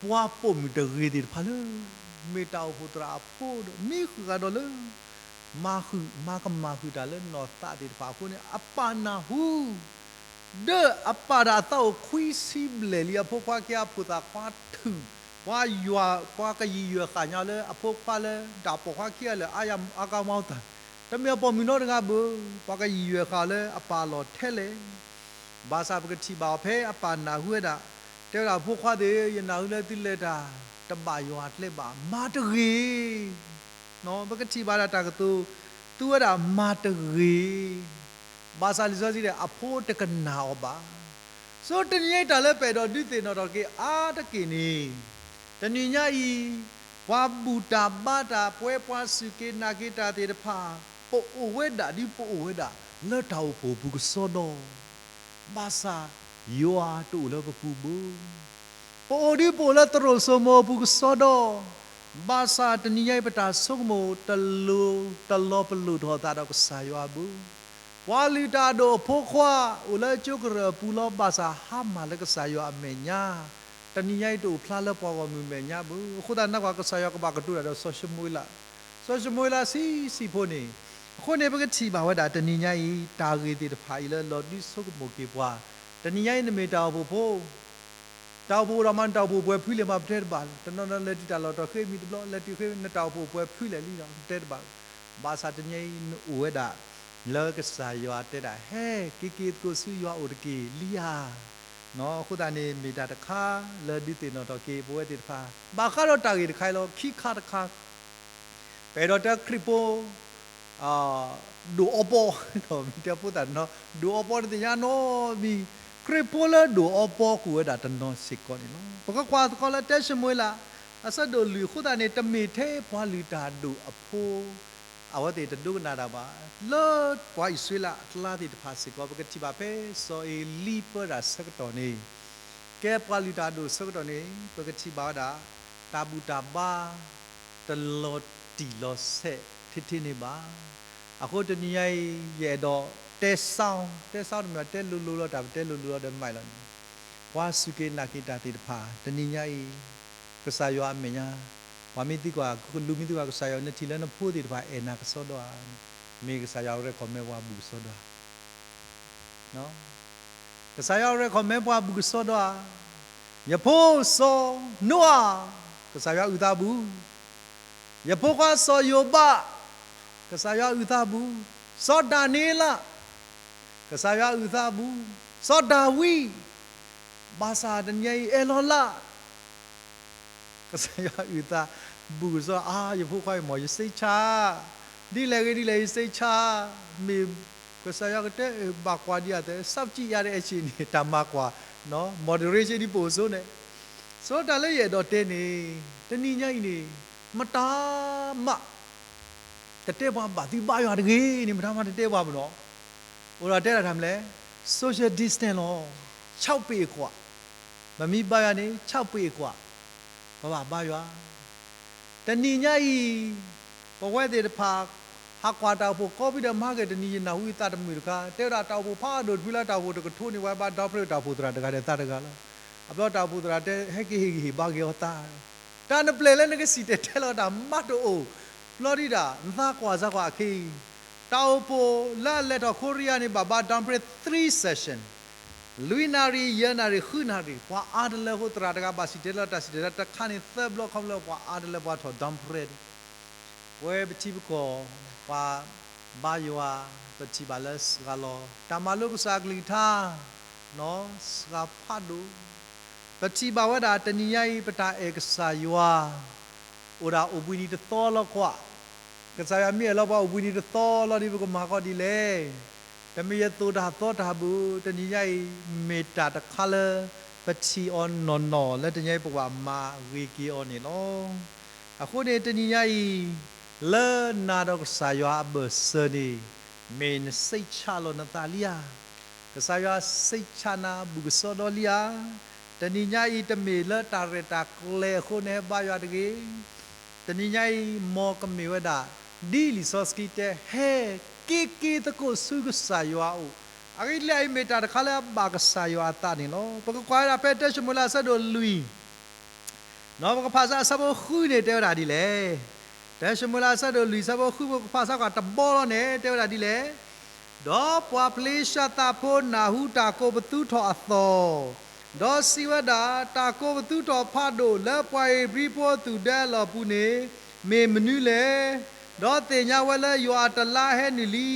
ပှၤပိာ်မုၣ်တဂ့ၤသ့ၣ်တဖၣ်လၢ မ့ၢ်တၢ်အိၣ်ဖှိၣ်သရၣ်အဖိဒီး မံဃုာ်ဂၤဒီးလၢ မၤဃုာ် မၤကမၣ်ဃုာ်တၢ်လၢနီၢ်သးသ့ၣ်တဖၣ်အဃိန့ၣ် အပၢ်နၢ်ဟူ ဒီးအပၢ်ဒီးအသးအိၣ်ခွံဆံဘျဲၣ်လံ အဖိခွါခံဂၤဖိသၣ်ခွါထုး, ပှၤယွၤ ပှၤကယံာ်ယွဲၢ်ဃာ်ညါလၢအဖိခွါလၢ တၢ်ပိာ်ခွါခံဂၤလၢာ် အါယါအါဂီၢ်မီတၢ်, တမ့ၢ်အပိာ်မုၣ်နီတဂၤဘၣ်, ပှၤကယံာ်ယွဲၢ်ဃာ်လၢအပၢ်အလီၢ်ထဲလဲၣ်. ဘၣ်ဆၣ်ပကထံၣ်ဘၣ်အီၤဖဲအပၢ်နၢ်ဟူဝဲဒၣ်, တဲဝဲဒၣ်ဖိခွါသ့ၣ်ဧၢ, ယနၢ်ဟူလၢသုလဲၤတၢ် တဘၣ်ယွၤအကျဲဘၣ်, မၤတဂ့ၤ ပကထံၣ်ဘၣ်ဒၣ်တၢ်ကတိၤ သူဝဲဒၣ်မၤတဂ့ၤ, ဘၣ်ဆၣ်လံာ်စီဆှံတဲ အဖိတကနၣ်အီၤဘၣ်. ဆိတနံၤညါအံၤတၢ်လၢပအဲၣ်ဒိးဒုးသ့ၣ်နီၣ်ထီၣ်က့ၤအါတက့ၢ်န့ၣ်, တနံၤညါအံၤ ပှၤဘူၣ်တၢ်ဘါတၢ် ပဝဲပှၤစူၢ်က့ၤနာ်က့ၤတၢ်သ့ၣ်တဖၣ် ပအိၣ်ဝဲဒၣ်ဒ်ပအိၣ်ဝဲဒၣ် လၢတၢ်အိၣ်ဖှိၣ်အပူၤကစီဒီ, ဘၣ်ဆၣ် ယွၤတအိၣ်လၢပပူၤဘၣ်. ပအိၣ်ဒ်ပအိၣ်လၢသရိာ်စိမိၤအပူၤကစီဒီ, ဘၣ်ဆၣ်တနံၤညါအံၤပတၢ်ဆိကမိၣ် တလီၤပလိာ်ထီၣ်သးဒီးကစၢ်ယွၤဘၣ်. ပှၤလုၢ်တၢ်အဒိၣ်အဖိခွါ အိၣ်လၢကၠိကရၢၢ်အပူၤလီၤ, ဘၣ်ဆၣ်ဟါမၢ်လၢကစၢ်ယွၤအမဲာ်ညါ, တနံၤညါအံၤတအိၣ်ဖျါလၢပှၤဂီၢ်မုၢ်မဲာ်ညါဘၣ်. အဃိသတး နကွၢ်ကစၢ်ယွၤကဘၣ်ကတိၤတၢ်ဒီးစီၤၡမူၤအ့လး, စီၤၡမူၤအ့လးဆံးဆံးဖိန့ၣ်, အဃိန့ၣ် ပကထံၣ်ဘၣ်ဝဲဒၣ်တနံၤညါအံၤ တၢ်ဂ့ၢ်သ့ၣ်တဖၣ်အံၤလၢလီၤဒုးဆိကမိၣ်က့ၤပှၤ, တနံၤညါအံၤနမ့ၢ်တၢ်အိၣ်ဖှိၣ်ဖိ တၢ်အိၣ်ဖှိၣ်အိၣ်ဒီးမး နတၢ်အိၣ်ဖှိၣ်ပှဲၤဖုလဲၣ်မး ပတဲတဘၣ်, တနီၤနီၤလဲၤတုၤတၢ်လီၢ်တတီၤဃ့မံၤတဘျီ, လဲၤတုၤဃ့ နတၢ်အိၣ်ဖှိၣ်ပှဲၤဖုလဲၣ်လံဒီး ပတဲတဘၣ်, ဘၣ်ဆၣ်တနံၤညါအံၤနအိၣ်ဝဲဒၣ် လၢကစၢ်ယွၤတဲဒၣ် ဟဲက့ၤက့ၤသကိးဆူယွၤအိၣ်တက့ၢ်လံဧါ. အဃိသတးန့ၣ် မ့ၢ်တၢ်တခါလၢဒုးသ့ၣ်နီၣ်ထီၣ်က့ၤပဝဲသ့ၣ်တဖၣ်, ဘၣ်ဃးဒီးတၢ်ဂ့ၢ်တခါအံၤလီၤ. ခံခါတခါ ပအဲၣ်ဒိးတဲခရံာ်ဖိ ဒိၣ်အီပီ, မ့ၢ်တဲဖိသၣ်တနီၤ ဒိၣ်အီပီတသ့ၣ်ညါနီတမံၤ, ခရံာ်ဖိလၢဒိၣ်အီပီကအိၣ်ဝဲဒၣ်တနီၤစ့ၢ်ကီးန့ၣ်လီၤ. ပကကွၢ်သကိးလၢတၢၡမူၤအ့လး အဆၢဒိၣ်လွံၢ်အဃိသတးန့ၣ် တမ့ၢ်ထဲပှၤလုၢ်တၢ်ဒိၣ်အဖိ အဝဲသ့ၣ်တဒိကနၣ်တၢ်ဘၣ်, လၢပှၤအံၣ်စရ့လးအကျါသ့ၣ်တဖၣ်စ့ၢ်ကီး ပကထံၣ်ဘၣ်ဖဲစီၤအ့လံပၢတၢ်ဆၢကတီၢ်န့ၣ်, ကဲပှၤလုၢ်တၢ်ဒိၣ်ဆၢကတီၢ်န့ၣ် ပကထံၣ်ဘၣ်ဝဲဒၣ် တၢ်ဘူၣ်တၢ်ဘါ တလီၤတံၢ်လီၤဆဲးထဲထဲန့ၣ်ဘၣ်. အဃိတနံၤညါအံၤ ယအဲၣ်ဒိးတဲ sound, တဲ sound တမ့ၢ် တဲလိၤလိၤလီၤ, တၢ်ပတဲလိၤလိၤလီၤဒီးမၤလီၤန့ၣ်, ပှၤစူၢ်က့ၤနာ်က့ၤတၢ်သ့ၣ်တဖၣ် တနံၤညါအံၤ ကစၢ်ယွၤအမဲာ်ညါ, ပှၤမ့ၢ်သံကွၢ် လူၤမ့ၢ်သံကွၢ်ကစၢ်ယွၤ နထံၣ်လၢနဖိသ့ၣ်တဖၣ်အဲၣ်နၤကစီဒီဧါ, မ့ၢ်ကစၢ်ယွၤ recommend ပှၤဘူၣ်ကစီဒီဧါ. ကစၢ်ယွၤ recommend ပှၤဘူၣ်ကစီဒီဧါ. ယဖိစီၤနိအၤ, ကစၢ်ယွၤအုၣ်သးဘူၣ်. ယဖိခွါစီၤယိၤဘး, ကစၢ်ယွၤအုၣ်သးဘူၣ်. စီၤဒၤနံးယ့လး, ကစၢ်ယွၤအုၣ်သးဘူၣ်. စီၤဒၤဝံး, ဘၣ်ဆၣ်တနံၤညါအံၤ အဲၣ်လီၤလး ကစၢ်ယွၤအုၣ်သးဘူၣ်ကစီဒီ, အါ ယဖိခွါအံၤမ့ၢ် ယစိတ်ချ, ဒ်လဲၣ်ဂ့ၤဒ်လဲၣ် ယစိတ်ချ, မ့ၢ်ကစၢ်ယွၤကတဲ ဘၣ်ကွၢ်ဒံးအသး စောင့်ကြည့်ရတဲ့အချိန်န့ၣ် တၢ်မၤကွၢ်, moderation ဒ်ပအိၣ်ဆိန့ၣ်, စီၤတၢ်လၢယအဲၣ်ဒိးတဲန့ၣ်, တနံၤညါအံၤန့ၣ် မတၤမး တတဲပှၤဘၣ်သံဘၣ်ယွၤတဂ့ၤန့ၣ် မတၤမးတတဲပှၤဘၣ်နီၤ. အိၣ်ဒီးတဲဒၣ်တၢ်မနုၤလဲၣ်, social distance လီၤ. ခြောက်ပေအကွာ်, ပမ့ၢ်ဘါယွၤန့ၣ် ခြောက်ပေအကွာ်, ပဘၣ်ဘါယွၤ. တနံၤညါအံၤ ပဝဲသ့ၣ်တဖၣ် ဟးကွၢ်တၢ်အိၣ်ဖှိၣ်ကိးဘ့ၣ်ဒီး မဟါက့ၤတနံၤ ယနၢ်ဟူယသးတမုာ်တခါ တဲဝဲဒၣ် တၢ်အိၣ်ဖှိၣ်ဖးဒိၣ်တဖုလၢတၢ်အိၣ်ဖှိၣ်တကထိန့ၣ် ပှၤဘါ downpray တၢ်အိၣ်ဖှိၣ်သရၣ်တဂၤဒီးသးတဂၤလီၤ. အဘျီတၢ်အိၣ်ဖှိၣ်သရၣ်တဲ ဟဲက့ၤဟ့ၣ်ဂံၢ်ဟ့ၣ်ဘါက့ၤအီၤသး တၢ်နပျဲၢ်လၢနကစံၣ်တဲၤတဲလီၤတၢ်မးတအိၣ်, ဘျီဒံးဒၣ် နသးကွၢ်စၢ်ကွၢ်အခဲအံၤ, တၢ်အိၣ်ဖှိၣ်လၢအလဲၤထီၣ်ခိရံယါန့ၣ် ဘၣ်ဘါ downpray three session, လွံၢ်နၣ်ရံၣ်, ယဲၢ်နၣ်ရံၣ်, ဃုနၣ်ရံၣ်, ပှၤအါတလၢအဃိ သရၣ်တဂၤဘၣ်စံၣ်တဲၤတဲလီၤတၢ်စံၣ်တဲၤတဲလီၤတခါန့ၣ် သၢဘျီခီဖျိလၢပှၤအါတလၢပှၤထီၣ် downpray ပဝဲပထံပကီၢ် ပှၤဘါယွၤ, ပထံၣ်ဘၣ်လၢစှၤလီၤ တၢ်မၤလိကစၢ်အကလုၢ်ကထါ, စှၤဖးဒိၣ်, ပထံၣ်ဘၣ်ဝဲဒၣ်တနံၤညါအံၤ ပတၢ်အဲၣ်ကစၢ်ယွၤ အိၣ်ဒၣ်အိၣ်ဘှံးနံၤတသီလီၤကွၢ်, ကစၢ်ယွၤမ့ၢ်အဲၣ်လီၤပှၤအိၣ်ဘှံးနံၤတသီလီၤဒီး ပကမၤဃီဒ်လဲၣ်. တမ့ၢ်ယသိၣ်တၢ်သီတၢ်ဘၣ်, တနံၤညါအံၤ မ့ၢ်တၢ်တခါလၢ ပထံၣ်အီၤနီၢ်နီၢ်လၢတနံၤညါအံၤ ပကဘၣ်မၤဂ့ၤက့ၤအီၤန့ၣ်လီၤ. အဃိန့ၣ် တနံၤညါအံၤ လၢနၤဒီးကစၢ်ယွၤအဘၢၣ်စၢၤန့ၣ် မ့ၢ်နစိတ်ချလီၤနသးလံဧါ. ကစၢ်ယွၤစိတ်ချနၤ ဘူးကစီဒီလံဧါ. တနံၤညါအံၤ တမ့ၢ်လၢတၢ်ရဲၣ်တၢ်ကျဲၤအဃိ နဟဲဘါယွၤတဂ့ၤ. တနံၤညါအံၤ မ်ကမ့ၢ်ဝဲဒၣ် ဒ်လံာ်စီဆှံတဲ ဟဲက့ၤက့ၤသကိးဆူကစၢ်ယွၤအအိၣ်. အဂ့ၢ်ဒ်လဲၣ် အံၤမ့ၢ်တၢ်တခါလၢအဘၣ်ကစၢ်ယွၤအသးန့ၣ်လီၤ. ပကကွၢ်ဝဲဒၣ်ဖဲတၢၡမူၤအ့လးအဆၢဒိၣ်လွံၢ် ပကဖးစးအဆၢဖိဃုန့ၣ် တဲဝဲဒၣ်ဒ်လဲၣ်. တၢၡမူၤအ့လးအဆၢဒိၣ်လွံၢ် အဆၢဖိဃု ပကဖးစးကွၢ်တဘီလီၤန့ၣ် တဲဝဲဒၣ်ဒ်လဲၣ်. ဒီးပှၤဖလ့ၡသးဖိနၢ်ဟူတၢ်ကိးပသူထီၣ်အသီၣ်, ဒီးစံးဝဲဒၣ်, တၢ်ကိးပသူထီၣ်ဖးဒိၣ်လၢပှၤဧ့ၤဘြံၤဖိအသူၣ်ဒၢအလီၢ်ပူၤန့ၣ် မ့ၢ်မနုၤလဲၣ်. ဒီးသ့ၣ်ညါဝဲလၢယွၤအတလါဟဲနုာ်လံ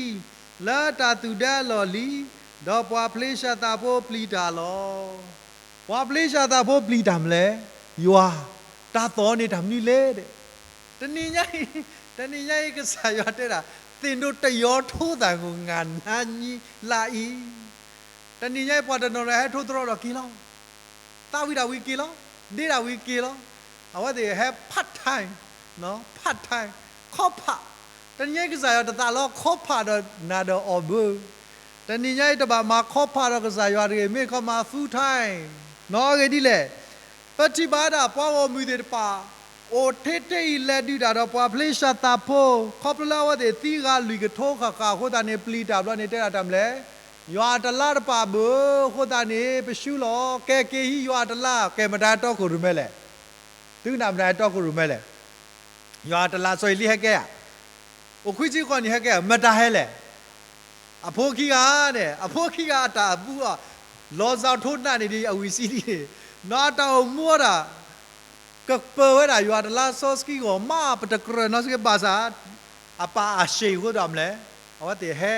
လၢတၢ်သူၣ်ဒၢအလီၢ်လံ, ဒီးပှၤဖလ့ၡသးဖိပျံၤတၢ်လီၤ. ပှၤဖလ့ၡသးဖိပျံၤတၢ်မနုၤလဲၣ်, ယွၤ, တၢ်သီၣ်န့ၣ်တၢ်မနုၤလဲၣ်. တနံၤညါအံၤ, တနံၤညါအံၤ ကစၢ်ယွၤတဲဒၣ်, သ့ၣ်ဒိးတယီၤထိသၣ်ငိၣ် ငါနၤညါလၢအံၤ. တနံၤညါအံၤ ပှၤတနီၤနီၤဟဲထိတရီဒီးက့ၤလီၤ. သးဝံၣ်ဒၣ်ဝံၤက့ၤလီၤ, ဒ့ဒၣ်ဝံၤက့ၤလီၤ. အဝဲသ့ၣ်ဟဲ part time, part time, ခီဖး. တနံၤညါအံၤ ကစၢ်ယွၤတသးလီခီဖးဒီးနၤဒီးအီၤဘၣ်. တနံၤညါအံၤ တဘၣ်မၤခီဖးဒီးကစၢ်ယွၤတဂ့ၤ, မ့ၢ်ခီမၤ full time. နီၣ်အဂ့ၢ်ဒ်လဲၣ်. ပထံၣ်ဘၣ်ဝဲဒၣ်ပှၤဂီၢ်မုၢ်သ့ၣ်တဖၣ် အိၣ်ထဲထဲအံၤ လဲၤဒုးတၢ်ဒီးပှၤဖလ့ၡသးဖိ, ခီဖျိလၢအဝဲသ့ၣ်သံဂၤလွံၢ်ကထိဃၣ်ဃၣ်အဃိသတးန့ၣ် ပျံၤတၢ်ဘျီန့ၣ် တဲဒၣ်တၢ်မနုၤလဲၣ်, ယွၤအတလါတပာ်ဘၣ်အဃိသတးန့ၣ် ပဆူလီၤ, ကဲက့ၤဟံးယွၤအတလါ, ကဲမတၤဟဲတီခိၣ်ရိၣ်မဲလဲၣ်. သုကနၣ်မတၤဟဲတီခိၣ်ရိၣ်မဲလဲၣ်. ယွၤအတလါစီၤအ့လံဟဲကဲဧါ. အိၣ်ခွံဆံဃီနံၣ်ဟဲကဲဧါ, မတၤဟဲလဲၣ်. အဖိခံဂၤန့ၣ်, အဖိခံဂၤအတၢ်အဘူးအီၤ, လီၤစၢ်ထိနၢ်န့ၣ်ဒီး အဝံၢ်စံဒ်န့ၣ်, နီၢ်အတၢ်အိၣ်မူအီၤဒၣ် ကပၢၤဝဲဒၣ်ယွၤအတလါစီဆှံဂီၢ်မး ပတကြၢးနီတစ့ၢ်ကီးဘၣ်ဆၣ်, အပၢ်အၢၣ်စ့ၢ်အဃိဒီးမနုၤလဲၣ်, အဝဲသ့ၣ်ဟဲ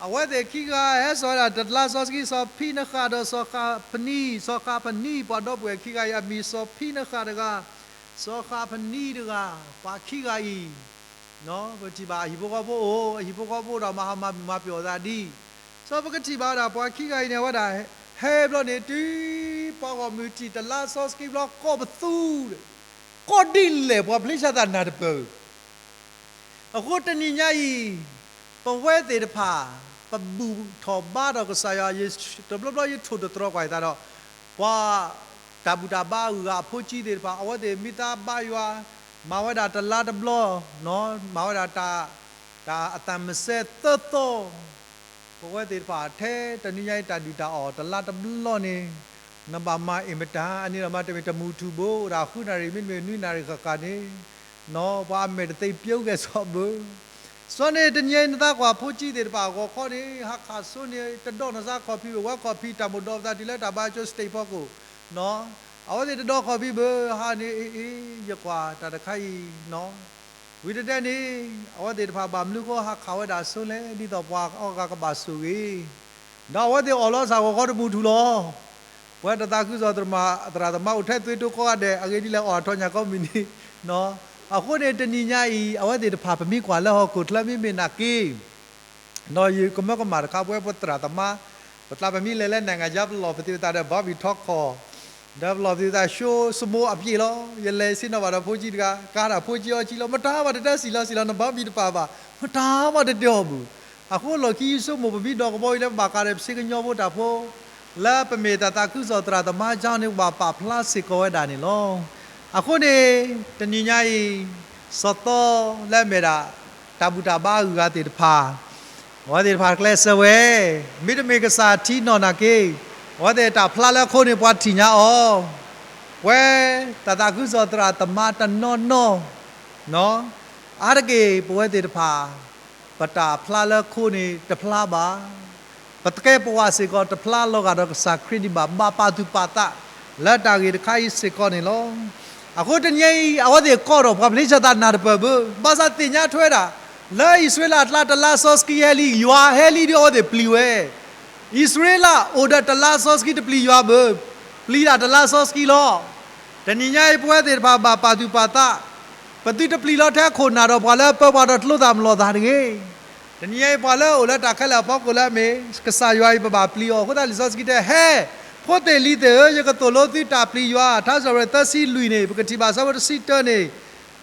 အဝဲသ့ၣ်ခံဂၤဟဲစိာ်ဝဲဒၣ်တလါစီဆှံ စီၤဖံနဃၣ်ဒီးစီၤဃးဖနံ, စီၤဃးဖနံ ပှၤဒီပုၢ်ဝဲၢ်ခံဂၤအံၤ အမံၤစီၤဖံနဃၣ်တဂၤ, စီၤဃးဖနံတဂၤ, ပှၤခံဂၤအံၤ ပထံၣ်ဘၣ်အဟံၣ်ဖိဃီဖိအိၣ်, အဟံၣ်ဖိဃီဖိဒီးမၤဟးမၤမၤပျီၢ်အသးဒ်, စီၤပကထံၣ်ဘၣ်ဝဲဒၣ်ပှၤခံဂၤအံၤန့ၣ် အဝဲဒၣ်ဟဲဘျီန့ၣ် တုၤပှၤဂီၢ်မုၢ်ထံၣ်တလါစီဆှံဘျီ ကိးပသူဒီး, ကိးဒ်လဲၣ်ပှၤဖလ့ၡသးနၢ်တပၢၢ် အဃိတနံၤညါအံၤ, ပဝဲသ့ၣ်တဖၣ် ပဘူၣ်ထီၣ်ဘါထီၣ်ကစၢ်ယွၤ, တဘျီဘျီယထိၣ်သတြီၤကွၢ်ယသးဒီး, ပှၤတၢ်ဘူၣ်တၢ်ဘါအဂုၤအဂၤအဖိကၠံသ့ၣ်တဖၣ် အဝဲသ့ၣ်မ့ၢ်သးဘါယွၤ, မၤဝဲဒၣ်တလါတဘျီ, မၤဝဲဒၣ်တၢ်, တၢ်အသးမစဲသၢသီ ပဝဲသ့ၣ်တဖၣ်ထဲတနံၤညါအံၤ တၢ်ဒုၣ်တၢ်အီၣ်တလါတဘျီန့ၣ်, နဘၣ်မၤအ့ၣ်မတၤ, အန့ၣ်ဒီးမ့တမ့ၢ်တမူထူဘၣ်, အိၣ်ဒၣ်ဃုနၣ်ရံၣ် မ့တမ့ၢ်နွံနၣ်ရံၣ်ဃၣ်ဃၣ်န့ၣ်, ပှၤအမဲာ်တသ့ပၠိဂဲၤစီဘၣ်. စီၤန့ၣ်တနံၤညါအံၤ နသးကွၢ်ဖိကၠံသ့ၣ်တဖၣ်အဂီၢ်ခီန့ၣ် ဟးခးစိန့ၣ် တဒီးနသးခီၣ်ဖံးဘၣ်, ဝဲခီၣ်ဖံးတၢ်မိၣ်ဒီးပသးတုၤလၢတၢ်ဘါကၠိ state ဖီခိၣ်, အဝဲသ့ၣ်တဒီးခီၣ်ဖံးဘၣ်, ဟါန့ၣ် အ့ အ့ ယကွၢ်တၢ်တခါအံၤ ဝံၤတတဲန့ၣ်, အဝဲသ့ၣ်တဖၣ်ဘၣ်မနုၤဃိဟးခးဝဲဒၣ်စိလဲၣ်, ဒ်သိးပှၤအီၣ်ဂၤကဘၣ်ဆိၣ်ဂ့ၤ, ဒီးအဝဲသ့ၣ်အီၣ်လီၤစၢ်ဂီၤခီတမူထူလီၤ. ပဝဲတသးခုကစီၣ်သရၣ်သမါအိၣ်ထဲသွ့တိကိးဂၤဒဲး အဂ့ၢ်ဒ်လဲၣ်အီၣ်အထီညၣ်ကိးမုၢ်နံၤ, အဃိန့ၣ်တနံၤညါအံၤ အဝဲသ့ၣ်တဖၣ်ပမ့ၢ်ကွၢ်လၢဟီၣ်ခိၣ်ချၢမ့မ့ၢ်နာ်က့ ဒီးယကမၢကမၣ်တခါ ပဝဲပသရၣ်သမါ, ပသးပမ့ၢ်လဲၤလၢ နိုင်ငံခြား ပလီၢ်ပသးသးဒီး ဘီဘံၣ်ထီခီၣ်, ဒီးပလီၢ်ပသးသး show စမိအပြည့်လီၤ. ယလဲၤဆ့ၣ်နီၤဘၣ်ဒီးဖိကၠံတဂၤ, ကါဒၣ်ဖိကၠံအီကၠံလီၤ. မတၤမးတတဲစံၣ်လီၤစံၣ်လီၤ နဘီဘံၣ်တပာ်ဘၣ်, မတၤမးတတဲအီၤဘၣ်. အဃိလီၢ်ခံယဆိကမိၣ် ပမ့ၢ်ဒီးကဘီယူၤလၢပဘၣ်ဃးဒီးပစ့ကညီဖိတၢ်ဖိ လၢပမ့ၢ်တၢ်သးခုကစီၣ်သရၣ်သမါကၠီန့ၣ် ပဘၣ်ပာ်ဖျါစ့ၢ်ကီးဝဲဒၣ်န့ၣ်လီၤ. အဃိန့ၣ် တနံၤညါအံၤ စီၤသီလၢအမ့ၢ်ဒၣ် တၢ်ဘူၣ်တၢ်ဘါအဂုၤအဂၤသ့ၣ်တဖၣ် အဝဲသ့ၣ်တဖၣ်ကျဲးစၢးဝဲ, မ့တမ့ၢ်ကစၢ်ထံနီၢ်နာ်က့ အဝဲသ့ၣ်တၢ်ဖျါလၢခိန့ၣ် ပှၤထံၣ်ညါအီၤ, ပဝဲတၢ်သးခုကစီၣ်သရၣ်သမါတနီၤနီၤ အါတက့ၢ်ပဝဲသ့ၣ်တဖၣ် ပတၢ်ဖျါလၢခိန့ၣ်တဖျါဘၣ်. ပသကဲးပဝးစ့ၢ်ကီးတဖျါလီၤဂာ်ဒီးကစၢ်ခရံာ်ဒံးဘၣ်, ဘၣ်ပာ်သူၣ်ပာ်သးလၢတၢ်ဂ့ၢ်တခါအံၤစ့ၢ်ကီးန့ၣ်လီၤ. အဃိတနံၤအံၤ အဝဲသ့ၣ်ကိးထီၣ်ပှၤဖလ့ၡသးနၢ်တပၢၢ်ဘၣ်, ဘၣ်ဆၣ်သ့ၣ်ညါထွဲဒၣ် လၢအံၣ်စရ့လးအကျါတလါစီဆှံဟဲလံ, ယွၤဟဲလံဒီးအဝဲသ့ၣ်ပျံၤဝဲ အံၣ်စရ့လးအိၣ်ဒီးတလါစီဆှံ တပျံၤယွၤဘၣ်, ပျံၤဒၣ်တလါစီဆှံလီၤ. တနံၤညါအံၤ ပဝဲသ့ၣ်တဖၣ်ဘၣ်ပာ်သူၣ်ပာ်သး, ပသုတပျံၤလီၤထဲခိၣ်နၢ်ဒီးပှၤလၢပၢပှၤဒီးတလိသးမလီၤသးတဂ့ၤ. တနံၤညါအံၤ ပှၤလၢအအိၣ်လၢတၢ်ခဲလၢာ်အဖီခိၣ်လၢအမ့ၢ် ကစၢ်ယွၤအံၤ ပဘၣ်ပျံၤအီၤ. အဃိသတးလံာ်စီဆှံတဲ ဟဲ, ဖိသ့ၣ်လံၤသ့ၣ်ဧၢ, ယကသိၣ်လိသုတၢ်ပျံၤယွၤ, ထါစံးပတြၢၤသၢဆံလွံၢ်န့ၣ် ပကထံၣ်ဘၣ်ဆၢဖိတဆံတၢန့ၣ်,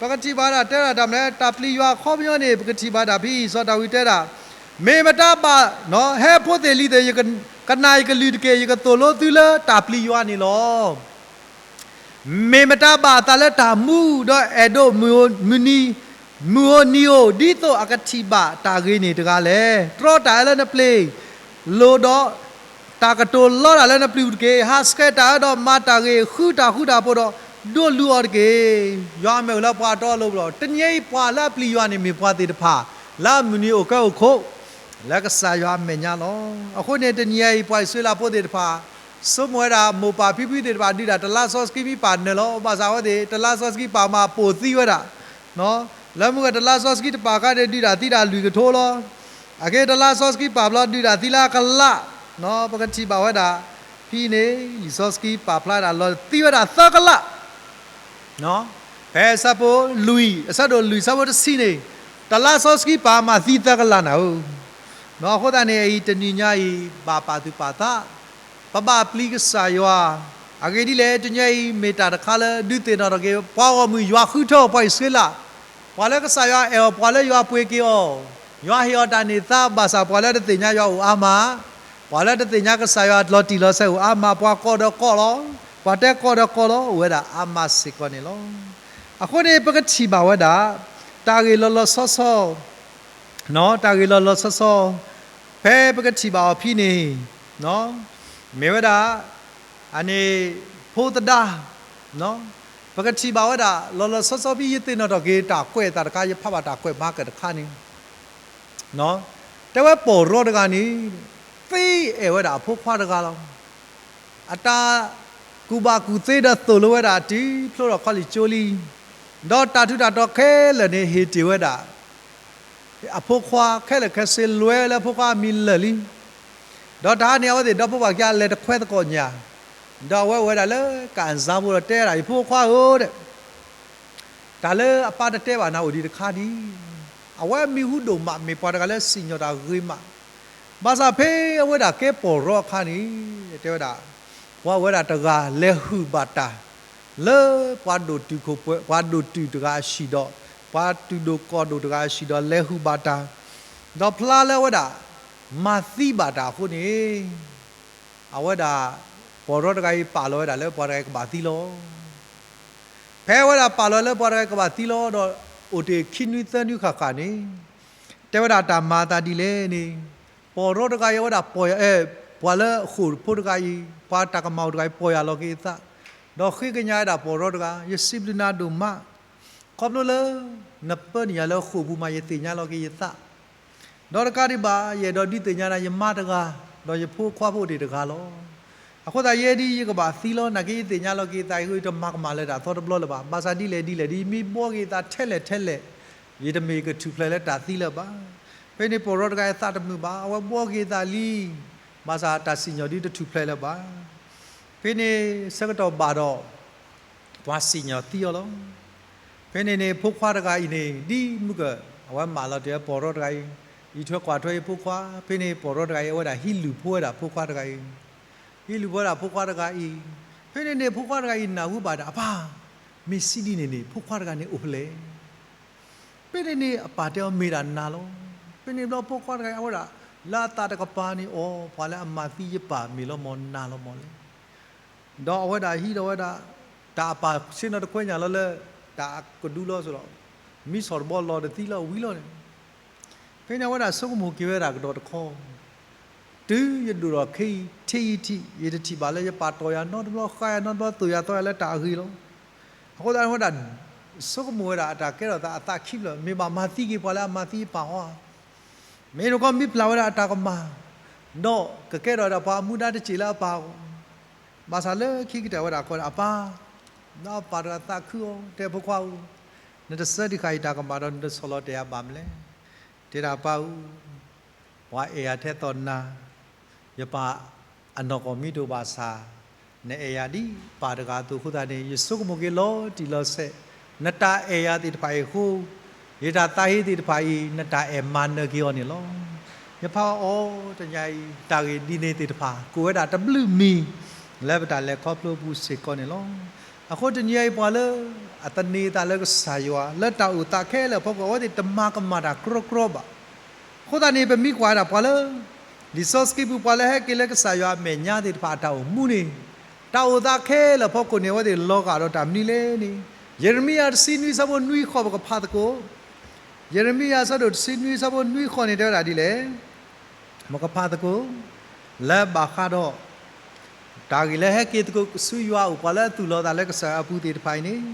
ပကထံၣ်ဘၣ်ဒၣ်တဲဒၣ်တၢ်မနုၤလဲၣ်, တၢ်ပျံၤယွၤအခီပညီန့ၣ် ပကထံၣ်ဘၣ်ဒၣ်ဖဲအံၤ စီၤဒၤဝံးတဲဒၣ်, မ့ၢ်မတၤဘၣ်, ဟဲဖိသ့ၣ်လံၤသ့ၣ်, ကနၣ်ယကလုၢ်တက့ၢ်, ယကသိၣ်လိသုလၢတၢ်ပျံၤယွၤန့ၣ်လီၤ. မ့ၢ်မတၤဘၣ်အသးလၢတၢ်မူ, ဒီးအဲၣ်ဒိးမုၢ်ဧိၤနံၤဧိၤ, ဒ်သိးအကထံၣ်ဘၣ်တၢ်ဂ့ၤန့ၣ်တဂၤလဲၣ်. တြီတၢ်အၢလၢနပျ့ၤလိၤဒီး တၢ်ကတိၤလီတၢ်လၢနပျုၤတက့ၢ်. ဟးဆှဲးတၢ်အၢဒီးမၤတၢ်ဂ့ၤ, ဃုတၢ်ဃူတၢ်ဖိးဒီး ဒိးလူၤအီၤတက့ၢ်. ယွၤအမဲာ်အိၣ်လၢပှၤအတီအလိၤလီၤ. တနံၤအံၤပှၤလၢအပျံၤယွၤန့ၣ် မ့ၢ်ပှၤသ့ၣ်တဖၣ် လၢအမုၢ်နံၤအိၣ်ကဲအိၣ်ခိး လၢကစၢ်ယွၤအမဲာ်ညါလီၤ. အဃိန့ၣ် တနံၤအံၤပှၤအံၣ်စရ့လးဖိသ့ၣ်တဖၣ် ဆိကမိၣ်ဝဲဒၣ် မိၢ်ပၢ်ဖံဖုသ့ၣ်တဖၣ် ဒုးတၢ်တလါစီဆှံမ့ၢ်ပာ်နၢၤလီၤ. ဘၣ်ဆၣ်အဝဲသ့ၣ် တလါစီဆှံပာ်မၤပိာ်သံဝဲဒၣ် လၢမုၢ်ဂီၤတလါစီဆှံတပာ်ခါန့ၣ် ဒုးတၢ်သံတၢ်လွံၢ်ကထိလီၤ. အခဲအံၤတလါစီဆှံပာ်ဘျီ ဒုးတၢ်သံလၢအကလး, ပကထံၣ်ဘၣ်ဝဲဒၣ် ဖဲန့ၣ် လံာ်စီဆှံပာ်ဖျါဒၣ်လီၤ သံဝဲဒၣ်သၢကလး, ဖဲဆၢဖိလွံၢ်, အဆၢဒိၣ်လွံၢ် ဆၢဖိတဆံန့ၣ်, တလါစီဆှံပာ်မၤသံသၢကလးနၤဧၢ. အဃိသတးန့ၣ် အံၤတနံၤညါအံၤ ဘၣ်ပာ်သူၣ်ပာ်သး, ပဘၣ်ပျံၤကစၢ်ယွၤ, အဂ့ၢ်ဒ်လဲၣ် တနံၤညါအံၤ မ့ၢ်တၢ်တခါလၢဒုးသ့ၣ်နီၣ်ထီၣ်က့ၤ ပှၤဂီၢ်မုၢ်ယွၤဃုထၢအီၤပှၤအံၣ်စရ့လး, ပှၤလၢကစၢ်ယွၤအဲၣ်အီၤ ပှၤလၢယွၤပှ့ၤက့ၤအီၤ, ယွၤဟ့ၣ်အီၤတၢ်န့ၢ်သါ ဘၣ်ဆၣ်ပှၤလၢတသ့ၣ်ညါယွၤအိၣ်အါမး, ပှၤလၢတသ့ၣ်ညါကစၢ်ယွၤလီၤတံၢ်လီၤဆဲးအိၣ်အါမး, ပှၤကိးဒီးကိးလီၤ, ပှၤတဲကိးဒီးကိးလီၤ အိၣ်ဝဲဒၣ်အါမးစ့ၢ်ကီးန့ၣ်လီၤ. အဃိန့ၣ် ပကထံၣ်ဘၣ်ဝဲဒၣ် တၢ်ဂ့ၢ်လီၤလီၤဆီဆီ တၢ်ဂ့ၢ်လီၤလီၤဆီဆီ ဖဲပကထံၣ်ဘၣ်အီၤဖဲန့ၣ်, မ့ၢ်ဝဲဒၣ် အန့ၣ် ဖိသဒါ, ပကထံၣ်ဘၣ်ဝဲဒၣ် လီၤလီၤဆီဆီဖဲယသ့ၣ်နီၣ်ထီၣ်က့ၤတၢ်ကွဲးအသးတခါ ယဖးဘၣ်တၢ်ကွဲးမၤကၢၣ်တခါန့ၣ်, တဲဝဲပီၢ်ရီတဂၤန့ၣ် သ့အဲၣ်ဝဲဒၣ်အဖိခွါတဂၤလီၤ. အတၢ်ကူၣ်ဘၣ်ကူၣ်သ့ဒီးသိၣ်လိဝဲဒၣ်တုၤဖျိထီၣ်ခီလ့ၣ်ကၠိလံ, ဒီးတၢ်ထူးတၢ်တီၤခဲလၢာ်န့ၣ် ဟ့ၣ်တ့ၢ်ဝဲဒၣ် အဖိခွါခဲလၢာ်ခဲဆ့ လွဲလၢအဖိခွါအမံၤလၢာ်လံ. ဒီးတဟါန့ၣ် အဝဲသ့ၣ်ဒီဖိပၢ်ခံဂၤလဲၤတခွဲသကိးညၣ်, ဒီးအဝဲအိၣ်ဝဲဒၣ်လၢကၣ်အစါဖိဒီးတဲဒၣ် ယဖိခွါဧၢ, တၢ်လၢအပၢ်တတဲဘၣ်နၤအိၣ်ဒံးတခါဒံး, အဝဲမံၤဟူဒိၣ်မး မ့ၢ်ပှၤတဂၤလၢစံၣ်ညီၣ်တၢ်ဂ့ၤမး, ဘၣ်ဆၣ်ဖဲအဝဲဒၣ်ကဲပီၢ်ရီအခါန့ၣ် တဲဝဲဒၣ် ပှၤအိၣ်ဝဲဒၣ်တဂၤလဲၤဟုၣ်ဘၣ်တၢ် လၢပှၤဒိၣ်တုာ်ခိၣ်ပှဲၤ ပှၤဒိၣ်တုာ်တဂၤအဟံၣ်ဒီး ပှၤတုာ်ဒိၣ်ကီၢ်ဒိၣ်တဂၤအဟံၣ်ဒီးလဲၤဟုၣ်ဘၣ်တၢ်, ဒီးဖျါလၢအဝဲဒၣ် မၤသံဘၣ်တၢ်အဃိန့ၣ် အဝဲဒၣ် ပီၢ်ရီတဂၤအံၤပာ်လီၤဝဲဒၣ်လၢပှၤတဂၤအံၤကဘၣ်သံလီၤ. ဖဲအဝဲဒၣ်ပာ်လီၤလၢပှၤတဂၤအံၤကဘၣ်သံလီၤဒီး အိၣ်တ့ၢ်ခံနွံသၢနွံဃၣ်ဃၣ်န့ၣ် တဲဝဲဒၣ်တၢ်မၤအသးဒ်လဲၣ်န့ၣ်, ပီၢ်ရီတဂၤအံၤ အဝဲဒၣ်ပီၢ်ယၤ အဲၣ် ပှၤလၢအဃိာ်ဖိတဂၤအံၤ ပှၤတၢ်ကမၣ်အိၣ်တဂၤအံၤ ပီၢ်ယၤလီၤက့ၤအသး, ဒီးဃ့ကညးဝဲဒၣ်ပီၢ်ရီတဂၤ ယစံးဘျုးနၤဒိၣ်မး, ခီဖျိလၢ နပၢနုာ်ယၤလၢအဃိာ်ပူၤမး ယသ့ၣ်ညါလီၤက့ၤယသး ဒီးတကးဒံးဘၣ် ယအဲၣ်ဒိးဒုးသ့ၣ်ညါနၤ ယမါတဂၤ, ဒီးယဖိခွါဖိအိၣ်တ့ၢ်တဂၤလီၤ. အဃိသတးယဲဒၣ် ယကဘၣ်သံလီၤ. နာ်က့ယသ့ၣ်ညါလီၤက့ၤယသးအဃိ ယတမၤကမၣ်လၢတၢ်သီတဘျီလၢၤဘၣ်. ဘၣ်ဆၣ်ဒ်လဲၣ်ဒ်လဲၣ်ဒီး ယမ့ၢ်ဘှီက့ၤယသးထဲလဲၣ်ထဲလဲၣ် ယတမ့ၢ်ကထူၣ်ဖျဲးလၢတၢ်သံလၢၤဘၣ်. ဖဲန့ၣ်ပီၢ်ရီတဂၤအံၤသးတမုာ်ဘၣ်. အဝဲဘှီက့ၤယသးလံ. ဘၣ်ဆၣ်တၢ်စံၣ်ညီၣ်ဒုတထူၣ်ဖျဲးလၢၤဘၣ်. ဖဲန့ၣ်ဆၢကတီၢ်ဘၣ်ဒီး ပှၤစံၣ်ညီၣ်သံအီၤလီၤ. ဖဲန့ၣ်န့ၣ် ဖိခွါတဂၤအံၤန့ၣ် ဒ်မုၢ်က အဝဲမၢလီၤတ့ၢ်ဝဲပီၢ်ရီတဂၤအံၤ, အံးထွဲကွၢ်ထွဲအဖိခွါ, ဖဲန့ၣ်ပီၢ်ရီတဂၤအံၤ အဝဲဒၣ်ဟံးလုၢ်ဖိဝဲဒၣ်ဖိခွါတဂၤအံၤ, ဟံးလုၢ်ဖိဝဲဒၣ်ဖိခွါတဂၤအံၤ, ဖဲန့ၣ်န့ၣ် ဖိခွါတဂၤအံၤနၢ်ဟူဘၣ်ဒီး အပၢ်, မ့ၢ်စံးဒ်န့ၣ်န့ၣ် ဖိခွါတဂၤန့ၣ်အိၣ်ဖဲလဲၣ်. ဖဲန့ၣ်န့ၣ် အပၢ်တဲအီၤမ့ၢ်ဒၣ်နၤလီၤ. ဖဲန့ၣ်ဘျီဖိခွါတဂၤအံၤ အဝဲဒၣ် လၢအသးတကပၤန့ၣ် အိ ပှၤလၢအမၤသံယပၢ်မ့ၢ်လီၤမၢ် နၤလီၤမၢ်လဲၣ်. ဒီးအဝဲဒၣ်ဟံးဒီးဝဲဒၣ် တၢ်အပၢ်ဆ့ၣ်နီၤတခွဲညၣ်လီၤလၢ တၢ်ကဒုလီၤစိၤလီၤ, မံဆီၣ်တဘီလီၤတသံလၢအဝံၤလီၤန့ၣ်, ဖဲန့ၣ်အဝဲဒၣ်ဆိကမိၣ်က့ၤဝဲဒၣ်ကဒီးတခီ, တုၤယဒိၣ်ထီၣ်ခဲအံၤ ထံအံၤထံး ယတထံၣ်ဘၣ်လၢယပၢ်တီၢ်ယၤနီတဘျီ ဃါယၤနီတဘျီ သိၣ်ယၤသီယၤလၢတၢ်အဂ့ၤလီၤ. အဃိသတးန့ၣ်ဝဲဒၣ် ဆိကမိၣ်ဝဲဒၣ်အတၢ်ကဲထီၣ်သးအသးခံဖျၢၣ် မ့ၢ်ဘၣ်မၤသံက့ၤပှၤလၢအမၤသံယပၢ်အီၤဧါ. မ့ၢ်တခီမ့ၢ်ဖျါဝဲဒၣ်အတၢ်ကမၣ်, ဒီးကကဲထီၣ်ဝဲဒၣ်ပှၤအမူဒါတစဲးလၢအပၢ်အဂီၢ်, ဘၣ်ဆၣ်လၢခံကတၢၢ်ဝဲဒၣ်အဃိဒီး အပၢ်, ဒီးအပၢ်တဂၤသးခုအီၤ တဲဖိခွါဧၢ, နတဆၢဒံးဃာ်ယတၢ်ကမၣ်ဒီးနတဆီၣ်လီၤတဲာ်ယၤဘၣ်မလဲၣ်. တဲဒၣ်ပၢ်ဧၢ, ပှၤအဲၣ်ယၤထဲသိးနၤ, ယပၢ်အနီၢ်ကီၢ်မံတိၢ်ဘၣ်ဆၣ်, နအဲၣ်ယၤဒ်ပၢ်တဂၤအသိးအဃိသတးန့ၣ် ယဆိကမိၣ်က့ၤလီၤတံၢ်လီၤဆဲး, နတၢ်အဲၣ်ယၤသ့ၣ်တဖၣ်အံၤအဃိ, ယတၢ်သးဟ့သ့ၣ်တဖၣ်အံၤ နတၢ်အဲၣ်မၤနၢၤက့ၤအီၤန့ၣ်လီၤ. ယဖးအီၤတနံၤအံၤ တၢ်ဂ့ၢ်ဒ်န့ၣ်သ့ၣ်တဖၣ် ကိးဝဲဒၣ်တဘျုးမံၤ လၢပတၢ်လဲၤခီဖျိပူၤစ့ၢ်ကီးန့ၣ်လီၤ. အဃိတနံၤအံၤပှၤလၢ အသန့ၤအသးလၢကစၢ်ယွၤ လၢတၢ်အိၣ်သးခဲလၢာ်အဖီခိၣ် အဝဲသ့ၣ်တမၤကမၣ်တၢ်ကြီကြီဘၣ်. အဃိသတးန့ၣ် ပမ့ၢ်ကွၢ်ဝဲဒၣ်ပှၤလၢ လံာ်စီဆှံပူၤ ပှၤလၢဟဲက့ၤလၢကစၢ်ယွၤအမဲာ်ညါသ့ၣ်တဖၣ်အတၢ်အိၣ်မူန့ၣ်, တၢ်အိၣ်သးခဲလၢာ်အဖီခိၣ်န့ၣ် အဝဲသ့ၣ်လီၤဂာ်ဒီးတၢ်မနုၤလဲၣ်န့ၣ်, ယံးရမံယၤတဆံနွံဆၢဖိနွံဃိး ပကဖးသကိး, ယံးရမံယၤအဆၢဒိၣ်တဆံနွံဆၢဖိနွံဃိးန့ၣ် တဲဝဲဒၣ်ဒ်လဲၣ်. ပကဖးသကိး လၢဘၣ်ဃးဒီး တၢ်ဂ့ၢ်လၢဟဲက့ၤသကိးဆူယွၤအအိၣ် ပှၤလၢအသူၣ်လီၤသးလၢကစၢ်ယွၤအပူၤသ့ၣ်တဖၣ်အံၤန့ၣ်,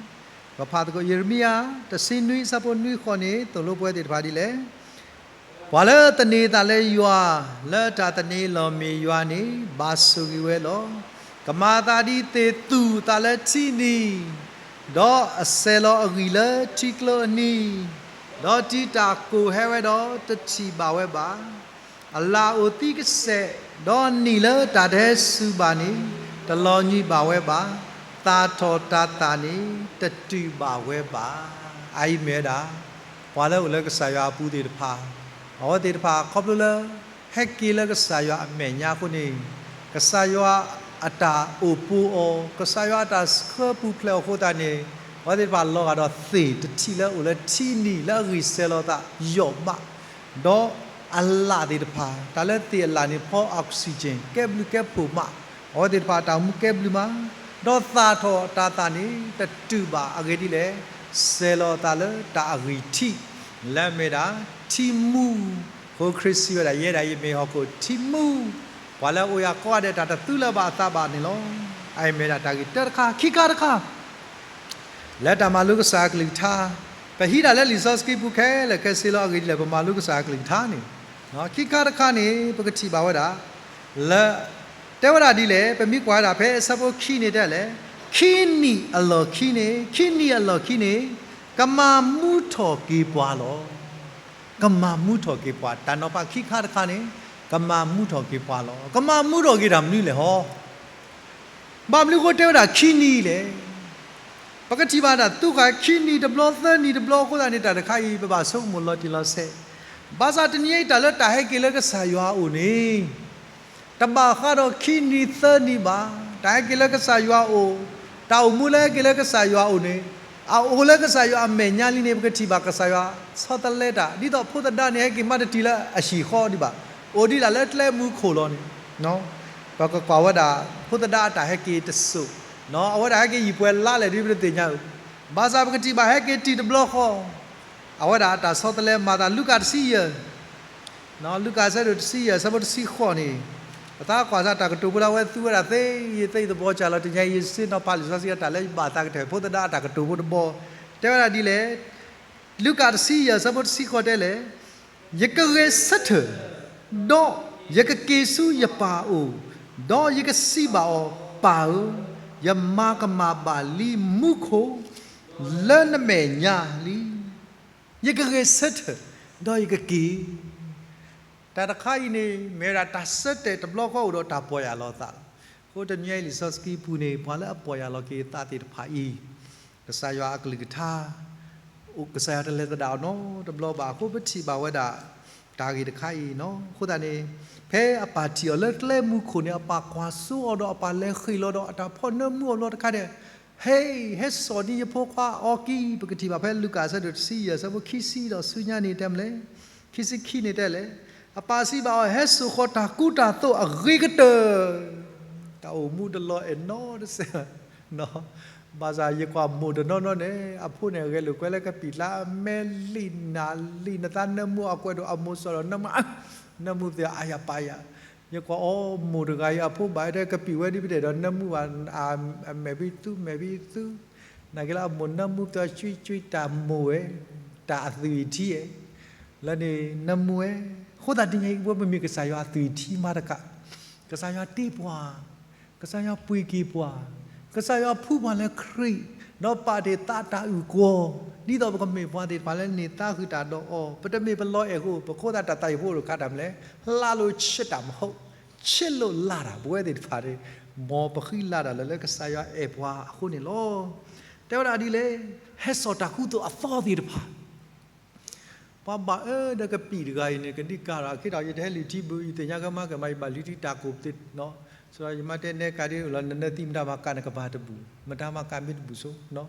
ပဖးသကိး ယံးရမံယၤ တဆံနွံဆၢဖိနွံဃိးန့ၣ် သိၣ်လိပဝဲသ့ၣ်တဖၣ်ဒ်လဲၣ်. ပှၤလၢသန့ၤသးလၢယွၤ, လၢတၢ်သန့ၤလီၢ်မ့ၢ်ယွၤန့ၣ် ဘၣ်ဆိၣ်ဂ့ၤဝဲလီၤ. ကမၤသးဒ်သ့ၣ်သူၣ်အသးလၢထံနံၤ, ဒီးအဆဲးလီၤအဂံၢ်လၢထံကျိအနံၤ, ဒီးတံၤတၢ်ကိၢ်ဟဲဝဲဒီးတထံၣ်ဘၣ်ဝဲဘၣ်. အလၣ်အိၣ်သံကစဲး, ဒီးနံၣ်လၢတၢ်တဟဲစူၤဘၣ်န့ၣ် တလီၤညွံးဘၣ်ဝဲဘၣ်. သၣ်ထီၣ်တၤသၣ်န့ၣ် တတုာ်ဘၣ်ဝဲဘၣ်. အအံၤမ့ၢ်ဝဲဒၣ် ပှၤလၢအိၣ်လၢကစၢ်ယွၤအပူၤသ့ၣ်တဖၣ်, အဝဲသ့ၣ်တဖၣ်ခီဖျိလၢ ဟဲက့ၤလၢကစၢ်ယွၤအမဲာ်ညါအဃိန့ၣ်, ကစၢ်ယွၤအတၢ်အိၣ်ပိၤအီၤ, ကစၢ်ယွၤအတၢ်ဆှၢပူၤဖျဲးအီၤအဃိသတးန့ၣ်, အဝဲသ့ၣ်တဖၣ်လီၤဂာ်ဒီးသ့ၣ်တထံၣ်လၢအိၣ်လၢထံနံၤလၢအဂံၢ်ဆဲးလီၤသးယိာ်မး, ဒီးအလၣ်သ့ၣ်တဖၣ်, တၢ်လၢသ့ၣ်အလၣ်န့ၣ် ဖီ oxygen ကဲဘျုးကဲဖှိၣ်မး, အဝဲသ့ၣ်တဖၣ်တၢ်အိၣ်မူကဲဘျုးမး, ဒီးသၣ်ထီၣ်တၤသၣ်န့ၣ် တတုာ်ဘၣ်အဂ့ၢ်ဒ်လဲၣ်, ဆဲးလီၤသးလၢတၢ်အဂံၢ်ထံး, လၢအမ့ၢ်ဒၣ် ထံမူ, အဃိခရံာ်စံးဝဲဒၣ် ယဲဒၣ်ယမ့ၢ်ဟီၣ်ခိၣ်ထံမူ, ပှၤလၢအအိၣ်ယၤကိးဂၤဒဲးတၢ်တသူလၢၤဘၣ်အသးဘၣ်န့ၣ်လီၤ. အအံၤမ့ၢ်ဒၣ်တၢ်ဂ့ၢ်တၢတခါ, ခံခါတခါ လၢတၢ်မၤလိကစၢ်အကလုၢ်ကထါ, ပဟံးဒၣ်လၢလံာ်စီဆှံပူၤခဲလၢာ်ခဲဆ့လီၤ အဂ့ၢ်ဒ်လဲၣ် ပမၤလိကစၢ်အကလုၢ်ကထါန့ၣ်, ခံခါတခါန့ၣ် ပကထံၣ်ဘၣ်ဝဲဒၣ်, လၢ, တဲဝဲဒၣ်ဒ်လဲၣ် ပမ့ၢ်ကွၢ်ဝဲဒၣ်ဖဲအဆၢဖိခံန့ၣ်တဲလဲၣ်, ခံနံၣ်အလီၢ်ခံန့ၣ်, ခံနံၣ်အလီၢ်ခံန့ၣ်, ကမၤမူထီၣ်က့ၤပှၤလီၤ. ကမၤမူထီၣ်က့ၤပှၤ, တၢ်နီၤဖးခံခါတခါန့ၣ်, ကမၤမူထီၣ်က့ၤပှၤလီၤ. ကမၤမူထီၣ်က့ၤတၢ်မနုၤလဲၣ်ဟီ ဘၣ်မနုၤအဃိတဲဝဲဒၣ်ခံနံၣ်လဲၣ်. ပကထံၣ်ဘၣ်ဒၣ် သူဃာ်ခံနံၣ်တဘျီ သၢနံၣ်တဘျီအဃိသတးန့ၣ် တၢ်တခါအံၤ ပဘၣ်ဆိကမိၣ်လီၤတံၢ်လီၤဆဲး, ဘၣ်ဆၣ်တနံၤအံၤ တၢ်လၢတၢ်ဟဲက့ၤလၢကစၢ်ယွၤအအိၣ်န့ၣ် တဘၣ်ဃးဒီးခံနံၣ်သၢနံၣ်ဘၣ်. တၢ်ဟဲက့ၤလၢကစၢ်ယွၤအအိၣ်, တၢ်အိၣ်မူလၢဟဲက့ၤလၢကစၢ်ယွၤအအိၣ်န့ၣ်, အအိၣ်လၢကစၢ်ယွၤအမဲာ်ညါလံန့ၣ် ပကထံၣ်ဘၣ်ကစၢ်ယွၤဆီတလဲတၢ်, ဒ်သိးဖိသဒါန့ၣ် ဟဲက့ၤမးတတုၤလၢအဟံၣ်ဃီဒံးဘၣ်, အိၣ်ဒံးဒၣ်လၢကျဲမူခိၣ်လီၤန့ၣ် ပကကွၢ်ဝဲဒၣ် ဖိသဒါအတၢ်ဟဲက့ၤတစိၢ်, အဝဲဒၣ်ဟဲက့ၤယံာ်ပှဲၤလါလဲၣ်ဒ်ပတသ့ၣ်ညါဧိၤ, ဘၣ်ဆၣ်ပကထံၣ်ဘၣ်ဟဲက့ၤတံၢ်တဘျီဃီ, အဝဲဒၣ်အတၢ်ဆီတလဲမၤသး လူၤကၣ်တဆံယဲၢ်, လူၤကၣ်အဆၢဒိၣ်တဆံယဲၢ် အဆၢဖိတဆံဃိးန့ၣ်, ပသးကွၢ်စၢ်တၢ်ကတိၤဖိလၢအဝဲသူဝဲဒၣ်သ့ယသ့သဘီကၢ်လီၤ တနံၤအံၤ ယဆ့ၣ်နီၤဖးလံာ်စီဆှံအတၢ်လၢယဘၣ်သးကတၢၢ် ဖိသဒါအတၢ်ကတိၤဖိတဘီ, တဲဝဲဒၣ်ဒ်လဲၣ်, လူၤကၣ်တဆံယဲၢ် အဆၢဖိတဆံဃိးတဲလဲၣ်, ယကဂဲၤဆၢထၢၣ်, ဒီးယကက့ၤဆူယပၢ်အအိၣ်, ဒီးယကစံးဘၣ်အီၤ, ပၢ်ဧၢ, ယမၤကမၣ်ဘၣ်လံမူခိၣ်လၢနမဲာ်ညါလံ. ယကဂဲၤဆၢထၢၣ်, ဒီးယကက့ၤ တၢ်တခါအံၤန့ၣ် မ့ၢ်ဝဲဒၣ်တၢ်ဆၢတဲာ်တဘျီဃီအိၣ်ဒီးတၢ်ပီၢ်ယၢ်လီၤသးလီၤ. အဃိတနံၤအံၤလံာ်စီဆှံပူၤန့ၣ် ပှၤလၢအပီၢ်ယၢ်လီၤက့ၤအသးသ့ၣ်တဖၣ်အံၤ, ကစၢ်ယွၤအကလုၢ်ကထါ ကစၢ်ယွၤတလဲၤသဒၣ်အီၤနီတဘျီဘၣ်အဃိ ပထံၣ်ဘၣ်ဝဲဒၣ် တၢ်ဂ့ၢ်တခါအံၤနီၤ. အဃိသတးန့ၣ် ဖဲအပၢ်ထံၣ်အီၤလၢကျဲမူခိၣ်န့ၣ် အပၢ်ကွၢ်စိအီၤဒီး အပၢ်လဲၤဃ့ၢ်လီၤဒီး အတၢ်ဖီၣ်နၢမူအီၤဘျီတခါဒဲး, ဟဲ, ဟဲစိာ်န့ၢ်ယဖိခွါအီကံ, ပကထံၣ်ဘၣ်ဖဲလူၤကၣ်အဆၢဒိၣ်တဆံယဲၢ် အဆၢဖိခံဆံဒီးဆူညါန့ၣ်တဲမလဲၣ်. ခံဆံခံန့ၣ်တဲလဲၣ်, အပၢ်စံးဘၣ်အီၤ, ဟဲစိာ်ဃီၤတၢ်ကူတၢ်သိးအဂ့ၤကတၢၢ်, တၢ်အိၣ်မူတလီၤအဲၣ်နီတစဲးဘၣ်. ဘၣ်ဆၣ်ယကွၢ်မိၢ်တနီၤနီၤန့ၣ် အဖိန့ၣ်အဂဲၤလိာ်ကွဲလၢကပံာ်ကျါ, အမဲာ်လံၣ်နးလံာ်နသး နၢမူအကွဲးဒိၣ် အမိၢ်စီၤဒီး နၢမူ, နၢမူသ့အါယၤပာ်ယၤ. ယကွၢ်အီၤမိၢ်တဂၤအံၤ အဖိဘၣ်တဲကပံာ်ဝဲဒ်ပတဲဒီး နၢမူဘၣ်, အမဲာ်ဘံသူ မဲာ်ဘံသူ နာ်က့လၢအမိၢ်နၢမူသး ကွံကွံတၢ်မိၢ်ဝဲ, တၢ်အသွံၣ်ထံဧဲ, လၢန့ၣ်နၢမူဝဲ. အဃိသတးတနံၤညါအံၤ ပဝဲပမ့ၢ်ကစၢ်ယွၤအသွံၣ်ထံမၤတကး, ကစၢ်ယွၤတ့ပှၤ, ကစၢ်ယွၤပှ့ၤက့ၤပှၤ, ကစၢ်ယွၤဖှူပှၤလၢခရံာ်, ဒီးပာ်တ့ၢ်သးတၢ်အုၣ်ကီၤ, ဒ်သိးပကမ့ၢ်ပှၤသ့ၣ်တဖၣ်လၢန့ၢ်သါဃုာ်တၢ်ဒီးအီၤ, ပတမ့ၢ်ပလီၤအဲၣ်အဃိ, ပဃိသတးတၢ်သးအံၤဖိတခါတၢ်မနုၤလဲၣ်, လှလို့ချစ်တာမဟုတ်, ချစ်လို့လှတာ, ပဝဲသ့ၣ်တဖၣ်န့ၣ် မ်ပဃံလၤတၢ်လၢ လၢကစၢ်ယွၤအဲၣ်ပှၤအဃိန့ၣ်လီၤ. တဲဝဲဒၣ်ဒ်လဲၣ်, ဟဲစိာ်တၢ်ကူသိးအသီသ့ၣ်တဖၣ် ပှၤဘၣ်အၢဒီးကပံာ်တဂၤအံၤန့ၣ် ကဒံကၤဒီး အခ့ဒီး ယတဟဲလုၢ်ထံဘုး ယသ့ၣ်ညါကမၤကမၤ ယဘၣ်လုၢ်ထံတၢ်ကိးပသ့, စဒီးယမၤတဲနဲကၤဒ်အိၣ်လီၤ နနၢသံမတၤမၤကၤနကဘၣ်တဘူၣ်, မတၤမၤကၤမ့ၢ်တဘူၣ်ဆိ,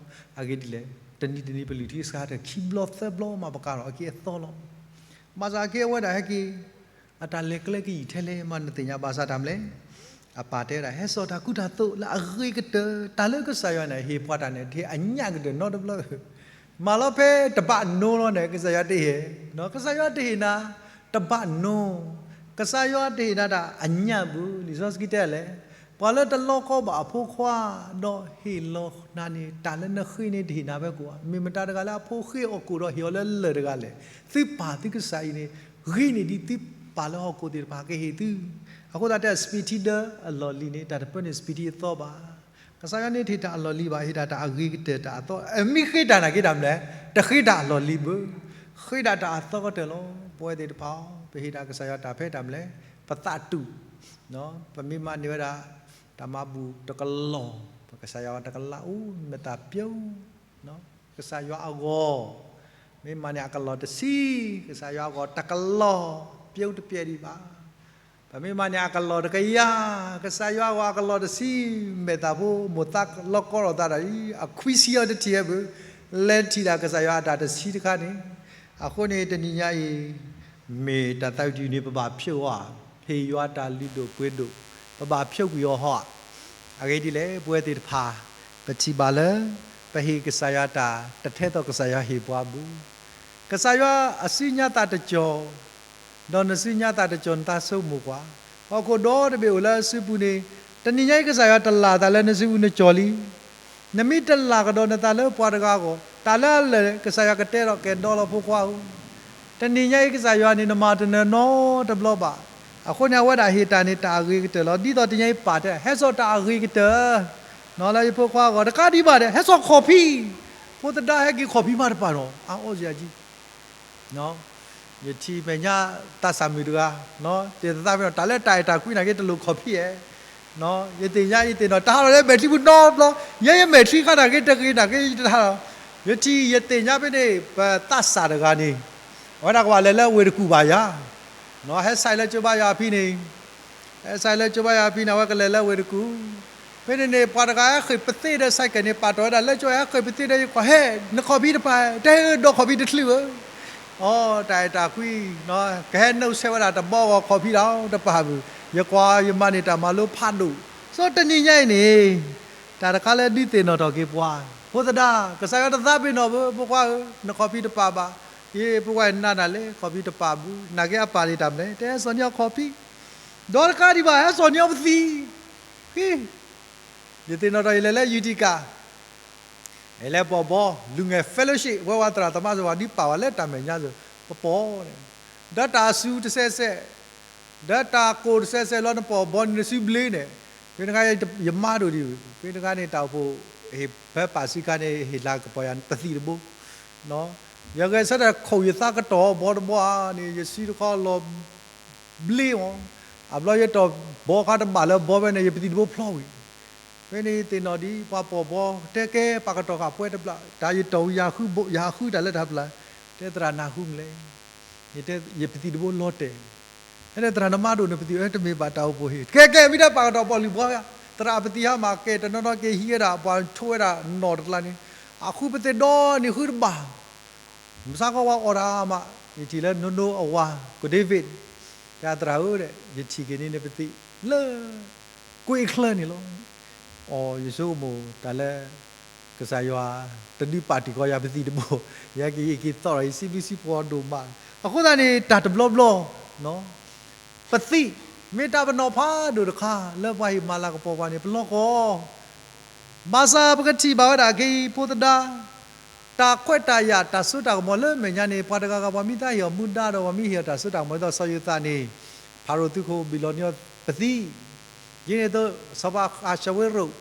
အဂ့ၢ်ဒ်လဲၣ်, တနံၤတနံၤပလုၢ်ထံစှၤတခံဘျီသၢဘျီမး ပကၤထီၣ်အက့အသီလီၤ. ဘၣ်ဆၣ်အက့အဝဲဒၣ်ဟဲက့ၤ အတၢ်လဲၤကျဲကယံာ်ထဲလဲၣ်မး နသ့ၣ်ညါဘၣ်ဆၣ်တၢ်မနုၤလဲၣ်. အပၢ်တဲဝဲဒၣ် ဟဲစိာ်တၢ်ကူတၢ်သိးလၢအဂ့ၤကတၢၢ်, တၢ်လၢကစၢ်ယွၤန့ၣ် ဟ့ၣ်ပှၤတၢ်န့ၣ် တဟ့ၣ်အညၣ်ကတၢၢ်နီတဘျီ, မၤလီၤဖဲတဘၣ်နိလီၤန့ၣ် ကစၢ်ယွၤတဟ့ၣ်, ကစၢ်ယွၤတဟ့ၣ်နၤ တဘၣ်နိ, ကစၢ်ယွၤတဟ့ၣ်နၤတၢ်အညၣ်ဘၣ်, လံာ်စီဆှံတဲလဲၣ်, ပှၤလၢတလီကီဘၣ်အဖိခွါ ဒီးဟ့ၣ်လီၤနၤန့ၣ် တၢ်လၢနဃ့န့ၣ် တဟ့ၣ်နၤဖဲကိးဘၣ်, မ့ၢ်မတၤတဂၤလၢအဖိဃ့အီၣ်ကိၣ်ဒီးဟ့ၣ်အီၤလၢလၢၢ်တဂၤလဲၣ်, သုပၢ်သုကစၢ်အံၤန့ၣ် ဂ့ၤန့ၢ်ဒံးသုပၢ်လၢဟီၣ်ခိၣ်သ့ၣ်တဖၣ်ကဟ့ၣ်သု, အဃိသတးတဲ စပံးထံဒၢအလီၢ်လံၤန့ၣ် တၢ်တပၢန့ၢ်စပံးထံအသီဘၣ်. ကစၢ်ယွၤန့ၣ်တဟ့ၣ်တၢ်အလီၢ်လံၤဘၣ်, ဟ့ၣ်တၢ်တၢ်အဂ့ၤကတၢၢ်တၢ်အသီ, အမ့ၢ်ဃ့တၢ်နာ်က့တၢ်မနုၤလဲၣ်, တဃ့တၢ်အလီၢ်လံၤဘၣ်, ဃ့ဒၣ်တၢ်အသီကတၢၢ်လီၤ. ပဝဲသ့ၣ်တဖၣ် ပဟ့ၣ်တၢ်ကစၢ်ယွၤတၢ်ဖဲတၢ်မနုၤလဲၣ်, ပသးတူာ်, ပမ့ၢ်မၤန့ၢ်ဝဲဒၣ် တၢ်မၤဘူၣ်တကလီၢ်, ပကစၢ်ယွၤတကလးအိၣ် မ့ၢ်သးပျိ ကစၢ်ယွၤအဂီၢ်, မ့ၢ်မၤန့ၢ်အကလီၢ်တဆံ, ကစၢ်ယွၤအဂီၢ်တကလီၢ်, ပျိတပျဲဒံးဘၣ်. ပမ့ၢ်မၤန့ၢ်အကလီၢ်တကယၤ, ကစၢ်ယွၤအဂီၢ်အကလီၢ်တဆံ, မဲာ်သၣ်ဖိမိၢ်သးလီၤကီထီၣ်သးဒီးအံၤ အခွံဆံအီၤတထံၣ်ဝဲဘၣ်, လဲၤထံၣ်ဒၣ်ကစၢ်ယွၤအတၢ်တဆံတခါန့ၣ်. အဃိန့ၣ်တနံၤညါအံၤ မ့ၢ်တၢ်သးဝံၣ်တယုၢ်န့ၣ် ပဘၣ်ဖျိးအီၤ, ဟ့ၣ်ယွၤတၢ်လုၢ်ဒိၣ်ပှ့ၤဒိၣ်, ပဘၣ်ဖျိးကွံာ်အီၤဟီဧါ. အဂ့ၢ်ဒ်လဲၣ်, ပဝဲသ့ၣ်တဖၣ် ပထံၣ်ဘၣ်လၢ ပဟ့ၣ်ကစၢ်ယွၤတၢ် တထဲသိးကစၢ်ယွၤဟ့ၣ်ပှၤဘၣ်. ကစၢ်ယွၤအစုညါသးတကီၢ်, ဒီးနစုညါသးတကီၢ်နသးဆိကမိၣ်ကွၢ်, ဟီၣ်ခိၣ်ဒီတဘ့ၣ်အိၣ်လၢအစုပူၤန့ၣ်, တနံၤညါအံၤကစၢ်ယွၤတလၢ်သးလၢနစုပူၤနကီၢ်လံ. နမ့ၢ်တလၢ်ကဒီးနသးလၢပှၤတဂၤအဂီၢ်, တၢ်လၢအလၢာ် ကစၢ်ယွၤကတဲထီၣ်ကဲၤဒီလီၤဖိခွါဧၢ. တနံၤညါအံၤကစၢ်ယွၤန့ၣ် နမၤတနၢၤနီတဘျီဘၣ်. အဃိန့ၣ် အဝဲဒၣ်ဟ့ၣ်တၢ်န့ၣ် တၢ်အဂ့ၤကတၢၢ်လီၤ. ဒ်သိးတနံၤညါအံၤပၢ်တဲ ဟဲစိာ်တၢ်အဂ့ၤကတၢၢ် နီၤလၢယဖိခွါအဂီၢ်, တကးဒံးဘၣ်ဒီး ဟဲစိာ်ခီၣ်ဖံး, ဖိသဒါဟဲက့ၤခီၣ်ဖံးမးတပာ်နီၤ, အါအီၣ်စ့ၢ်ကီး ယထံၣ်မဲာ်ညါသးစၢ်မုၣ်တဂၤ, သ့ၣ်သးဖဲနီၤ တၢ်လၢတၢ်အဲၣ်တၢ်ကွံနာ်က့ တလိၣ်ခီၣ်ဖံးဧါ. ယသ့ၣ်ညါ ယသ့ၣ်နီၣ် တၢ်ဟးထီၣ်လၢမဲာ်ချံပူၤနီတဘျီ, ယဲယမဲာ်ချံခါနာ်က့ တဂ့ၤနာ်က့ ယတဟးလီၤ. ယထံၣ်ယသ့ၣ်ညါဖဲန့ၣ် ပသးစၢ်တဂၤန့ၣ် အဝဲဒၣ်ကဘၣ်လဲၤလၢဝ့ၢ်တကူၣ်ဘၣ်ယၤ, ဟဲဆဲးလၢကၠိဘါယွၤဖံန့ၣ် ဟဲဆဲးလၢကၠိဘါယွၤဖံန့ၣ် အဝဲကလဲၤလၢဝ့ၢ်တကူၣ်. ဖဲန့ၣ်န့ၣ် ပှၤတဂၤဟဲဃ့ၢ်ပသ့ဒီး ဆိုင်ကယ်န့ၣ် ပာ်တီၢ်ဝဲဒၣ်လၢကၠိ ဟဲဃ့ၢ်ပသ့ဒီး ယကွၢ်ဟဲ နခီၣ်ဖံးတပာ်, တဟဲဒီးခီၣ်ဖံးတချုးဧၢ. အိ တၢ်အဲၣ်တၢ်ကွံ ကဟဲနုာ်ဆဲးဝဲဒၣ်တဘီဂီၢ် ခီၣ်ဖံးဒီးတပာ်ဘၣ်. ယကွၢ်ယမၤန့ၢ်တၢ်မၤလိဖးဒိၣ်, ဆိတနံၤညါအံၤန့ၣ် တၢ်တခါလၢဒုးသ့ၣ်နီၣ်ထီၣ်က့ၤပှၤ, ဖိသဒါ ကစၢ်ယွၤတသးပ့ၤနီၣ်ဘၣ် ဖိခွါဧၢ, နခီၣ်ဖံးတပာ်ဘၣ်. ယဖိခွါအံၤနၤနၤလဲၣ် ခီၣ်ဖံးတပာ်ဘၣ်. နာ်က့အပာ်န့ၢ်တၢ်မနုၤလဲၣ်, တဟဲစိာ်န့ၢ်အီၤခီၣ်ဖံး, ဒီးတကးဒံးဘၣ် ဟဲစိာ်န့ၢ်အီၤပသံၣ်. ယသ့ၣ်နီၣ်ထီၣ် ယလဲၤလၢ Utica လဲၤပိာ်ဘီ လူငယ် fellowship ဝဲဝဲသရၣ်သမါစၢၤ ပှၤဒုးပာ်ဝဲလၢတၢ်မဲာ်ညါစၢၤ ပပိာ်န့ၣ်, ဒီးတၢ်စူၤတစဲးစဲး, ဒီးတၢ်ကိၢ်တစဲးစဲးလီၤ နပိာ်ဘီန့ၣ် နစုဘျ့န့ၣ်, ဖဲန့ၣ်ခါ ယမါဒိၣ်ဒံး, ဖဲန့ၣ်ခါန့ၣ် တၢ်အိၣ်ဖှိၣ် ဟ့ၣ်ဖဲပာ်စုခါန့ၣ် ဟ့ၣ်လၤကပီၤယၤပသံၣ်တဘိ ယဂဲၤဆၢထၢၣ်ခိၣ်ယသးကတီၢ် ဘီတဘီဧါန့ၣ် ယစုတခီလီၤဘျ့မး, အဘျီယတီၢ်ဘီခါတဘၣ်လၢဘီဖဲန့ၣ် ယပသံၣ်တဘိဖျီဝံၤ, ဖဲန့ၣ်သ့ၣ်နီၣ်ဒံး ပှၤပိာ်ဘီ တဲကဲ ပာ်ကတီၢ်ဃာ်ပှဲၤတဘျီ, တၢ်ယတီၢ်ဝံၤ ယဟးဃုတၢ်လၢတၢ်ဖျါ, တဲသရၣ်နၢ်ဟူမလဲၣ်, ယတဲ ယပသံၣ်တဘိလီၤတဲာ် ဖဲန့ၣ်သရၣ်နမါဒိၣ်န့ၣ် ပသံၣ်အၢတမ့ၢ်ဘၣ်တၢ်အိၣ်ဖှိၣ်ဟ့ၣ်, ကဲကဲ မ့ၢ်ဒၣ်ပာ်ကတီၢ်ပိာ်လုၢ်ဘီယၤ, သရၣ်ပသံၣ်ဟါမၢ်ကဲတနီၤနီၤက့ၤဟံးဝဲဒၣ် ပှၤဆိဝဲဒၣ်နီၣ်တကျါန့ၣ်, အဃုပသ့ၣ်ဒီန့ၣ်ဃုတဘၣ်, မုၢ်ဆါခီဝဲအီၣ်တၢ်မး, ယထံၣ်လၢနိနိအဝၤ ကဒ့ဝံး, တဲသရၣ်ဧၢ, ယထံၣ်က့ၤန့ၢ်နပသံၣ်လၢ ကွ့ချၢန့ၣ်လီၤ. အိ ယဆိကမိၣ်တၢ်လၢ ကစၢ်ယွၤတဒုးပာ်တံၢ်ဃီယၤပသံၣ်တဘိ, ယဟဲက့ၤယက့ၤသီၣ်ဒီး ယစံးဘျုးစံးဖှိၣ်အီၤဒိၣ်မး. အဃိသတးန့ၣ် တၢ်တဘျီဘျီ ပသံၣ် မ့ၢ်တၢ်ပနီၣ်ဖးဒိၣ်တခါ လၢပှၤဟ့ၣ်မၤလၤကပီၤပှၤန့ၣ် ပလီၢ်ကီၢ် ဘၣ်ဆၣ်ပကထံၣ်ဘၣ်ဝဲဒၣ်ခဲအံၤ ဖိသဒါ တၢ်ခွဲးတၢ်ယာ်တၢ်စိတၢ်ကမီၤလၢမဲာ်ညါန့ၣ် ပှၤတဂၤဂၤပှၤမ့ၢ်တၢ်ဟ့ၣ်အီၤမူဒါဒီး ပှၤမ့ၢ်ဟ့ၣ်အီၤတၢ်စိတၢ်ကမီၤ ဒ်သိးစီၤယိၤသးန့ၣ် ဖၤရိၤသုးခိၣ်ဘ့ၣ်လီၤန့ၢ်အီၤပသံၣ်, ယ့န့ၣ်သိး စီၤပၤအၤၡၤဝ့ရိၣ်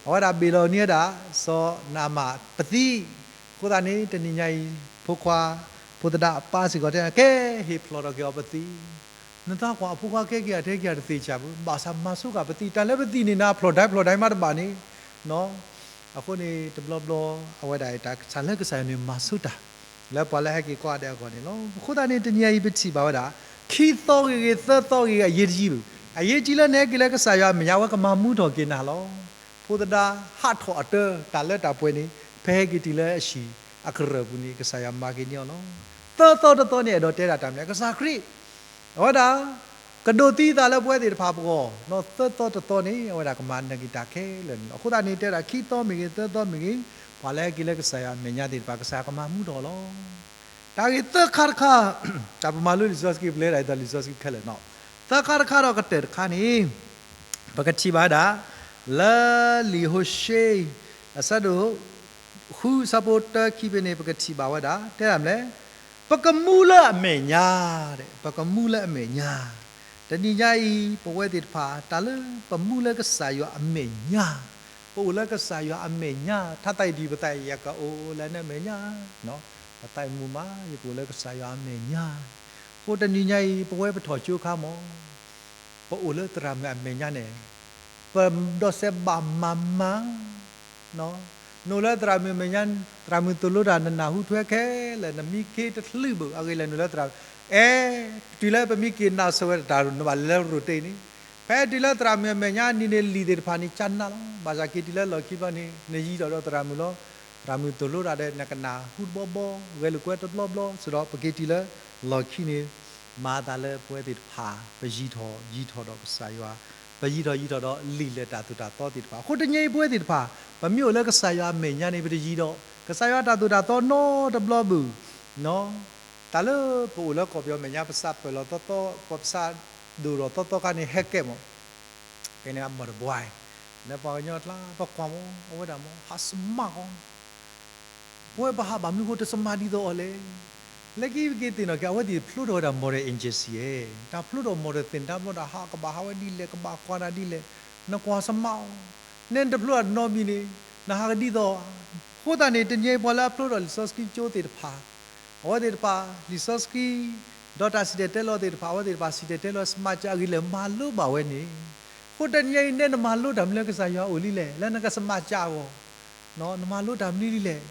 အဝဲဒၣ်ဘ့ၣ်လီၤန့ၢ်ဝဲဒၣ် စီၤနအမၣ်ပသံၣ်, အဃိသတးန့ၣ် တနံၤညါအံၤ ဖိခွါ ဖိသဒါအပၢ်စ့ၢ်ကီးတဲ ကဲ ဟ့ၣ်ဖျိးထီၣ်က့ၤအီၤပသံၣ် နသးကွၢ်အဖိခွါကဲက့ၤအထဲက့ၤ တသ့ၣ်ဆၣ်ဘၣ်, ဘၣ်ဆၣ်မၤဆိကမိၣ်ပသံၣ် တၢ်လၢပသံၣ်န့ၣ် နဖျိးဒၣ်ဖျိးဒၣ်မးတဘၣ်န့ၣ်, အဃိန့ၣ် တဘျီဘျီ အဝဲဒၣ်တၢ်ကစၢ်လၢကစၢ်ယွၤန့ၣ်မၤဆိတၢ် လၢပှၤလၢဟဲက့ၤကိးဂၤဒဲးအဂီၢ်န့ၣ်လီၤ. အဃိသတးန့ၣ် တနံၤညါအံၤပထံၣ်ဘၣ်ဝဲဒၣ် ခံသီဂ့ၤဂ့ၤ သၢသီဂ့ၤဂ့ၤ အရေးတကြီးဘၣ်, အရေးကြီးလၢနဟဲက့ၤလၢကစၢ်ယွၤအမဲာ်ညါ အဝဲကမၤမူထီၣ်က့ၤနၤလီၤ. ဖိသဒါဟးထီၣ်အတၢ တၢ်လၢတၢ်ပှဲၤန့ၣ် ဖဲဟဲက့ၤတုၤလၢအဟံၣ်အကရၢၢ်ပူၤန့ၣ် ကစၢ်ယွၤမၤက့ၤန့ၢ်အီၤလီၤ. သၢသီတသီန့ၣ် အဲၣ်ဒိးတဲဒၣ်တၢ်မနုၤလဲၣ်, ကစၢ်ခရံာ် အဝဲဒၣ် ကဒိးသံအသးလၢပဝဲသ့ၣ်တဖၣ်အပဂီၢ် ဒီးသၢသီတသီန့ၣ် အဝဲဒၣ်ကမၤနၢၤက့ၤတၢ်ခဲလၢာ်န့ၣ်လီၤ. အဃိသတးန့ၣ် တဲဝဲဒၣ်ခံသီမ့ၢ်ဂ့ၤ သၢသီမ့ၢ်ဂ့ၤ ပှၤလၢဟဲက့ၤလၢကစၢ်ယွၤအမဲာ်ညါသ့ၣ်တဖၣ် ကစၢ်ယွၤကမၤမူထီၣ်အီၤလီၤ. တၢ်ဂ့ၢ်သၢခါတခါ တၢ်ပမၤလိလံာ်စီဆှံ ပလဲၤဒၣ်ဒ်သိးလံာ်စီဆှံခဲလၢာ်န့ၣ်, သၢခါတခါဒီးကတၢၢ်တခါန့ၣ် ပကထံၣ်ဘၣ်ဝဲဒၣ် လၢလံာ်ဟိၤၡ့ အဆၢဒိၣ် ဃု အဆၢဖိတၢခံဖဲန့ၣ် ပကထံၣ်ဘၣ်ဝဲဒၣ် တဲဒၣ်မနုၤလဲၣ်, ပကမူလၢအမဲာ်ညါ, ပကမူလၢအမဲာ်ညါ, တနံၤညါအံၤ ပဝဲသ့ၣ်တဖၣ် တၢ်လၢပမူလၢကစၢ်ယွၤအမဲာ်ညါ, ပအိၣ်လၢကစၢ်ယွၤအမဲာ်ညါ, ထါသးအံၤဒ်ပသးအံၤ ယကအိၣ်လၢနမဲာ်ညါ, ပသးအံၤမူမး ယကအိၣ်လၢကစၢ်ယွၤအမဲာ်ညါ, အဃိတနံၤညါအံၤ ပဝဲပထီၣ်ကၠိခါမး ပအိၣ်လၢသရၣ်မုၣ်အမဲာ်ညါန့ၣ် ပဒီးစဲးဘၣ်မၤမၤ, နအိၣ်လၢသရၣ်မုၣ်အမဲာ်ညါ, သရၣ်မုၣ်သိၣ်လိတၢ် နနၢ်ဟူထွဲခဲလၢာ် နမံခ့တချုးဘၣ် အဂ့ၢ်လဲၣ်နအိၣ်လၢသရၣ်, အဲ, တုၤလၢပမံက့ၤနၢ်ဆိဝဲတၢ် နဘၣ်လဲၤလၢရိၣ်တ့ၢ်န့ၣ်, ဖဲတုၤလၢသရၣ်မုၣ်အမဲာ်ညါန့ၣ်န့ၣ် လံာ်သ့ၣ်တဖၣ်န့ၣ် ကနၣ်လီၤ, ဘၣ်ဆၣ်က့ၤတုၤလၢလီၢ်ခံဘျီန့ၣ် နယံၤထီၣ်ဒီးသရၣ်မုၣ်လီၤ, သရၣ်မုၣ်သိၣ်လိတၢ်ဒီး နကနၢ်ဟူတဘျီဘျီ ဂဲၤလိာ်ကွဲတဘျီဘျီ စ့ၢ်ဒီးပက့ၤတုၤလၢလီၢ်ခံန့ၣ် မၤသးလၢပဝဲသ့ၣ်တဖၣ် ပယံၤထီၣ်ယံၤထီၣ်ဒီးကစၢ်ယွၤ, ပယံၤထီၣ်ယံၤထီၣ်ဒီးလံာ်လဲၢ်တၢ်သိၣ်တၢ်သီသ့ၣ်တဖၣ်, အဃိတနံၤအံၤပဝဲသ့ၣ်တဖၣ် ပမ့ၢ်အိၣ်လၢကစၢ်ယွၤအမဲာ်ညါန့ၣ် ပတယံၤဒီး ကစၢ်ယွၤတၢ်သိၣ်တၢ်သီနီတဘျီဘၣ်, တၢ်လၢပအိၣ်လၢကီၢ်ပယီၤမဲာ်ညါ ပသးပၢၢ်လီၤသီသီ ပသးဒိၣ်ထီၣ်သီသီခါန့ၣ် ဟဲကဲမး, ဖဲန့ၣ်အမီၢ်တဘှါ, လၢပှၤကညီကျါ ပကွၢ်မး အဝဲဒၣ်မး ဟးစမၢ်ကီး ပဝဲပဟးဘၣ်မနုၤဃိတစမၢ်ဒ်သိးအီၤလဲၣ်. လၢခံပက့ၤသ့ၣ်နီၣ်က့ၤ အဝဲသ့ၣ်ဖျိထီၣ်ဝဲဒၣ် modern agency ဧါ, တၢ်ဖျိထီၣ် modern သ့ၣ်တဖၣ်ဒီး ဟးကဘၣ်ဟးဝဲဒ်လဲၣ် ကဘၣ်ကွၢ်တၢ်ဒ်လဲၣ်, နကွၢ်စမၢ်အီၤ, နဲနတဖျိတၢ်နီတမံၤန့ၣ် နဟးကဒ်သိးဧါ. အဃိသတးန့ၣ် တနံၤအံၤပှၤလၢအဖျိထီၣ်လံာ်စီဆှံကၠိသ့ၣ်တဖၣ် အဝဲသ့ၣ်တဖၣ် လံာ်စီဆှံ ဒီးတၢ်စံၣ်တဲၤတဲလီၤသ့ၣ်တဖၣ် အဝဲသ့ၣ်တဖၣ်စံၣ်တဲၤတဲလီၤ စမၤစၢ်အဂ့ၢ်လဲၣ် မၤလိဘၣ်ဝဲန့ၣ်, အဃိတနံၤအံၤ နဲနမၤလိတၢ်မနုၤလၢကစၢ်ယွၤအအိၣ်လံလဲၣ်, လၢနကစမၤစၢ်အဂီၢ် နမၤလိတၢ်မနုၤလံလဲၣ်.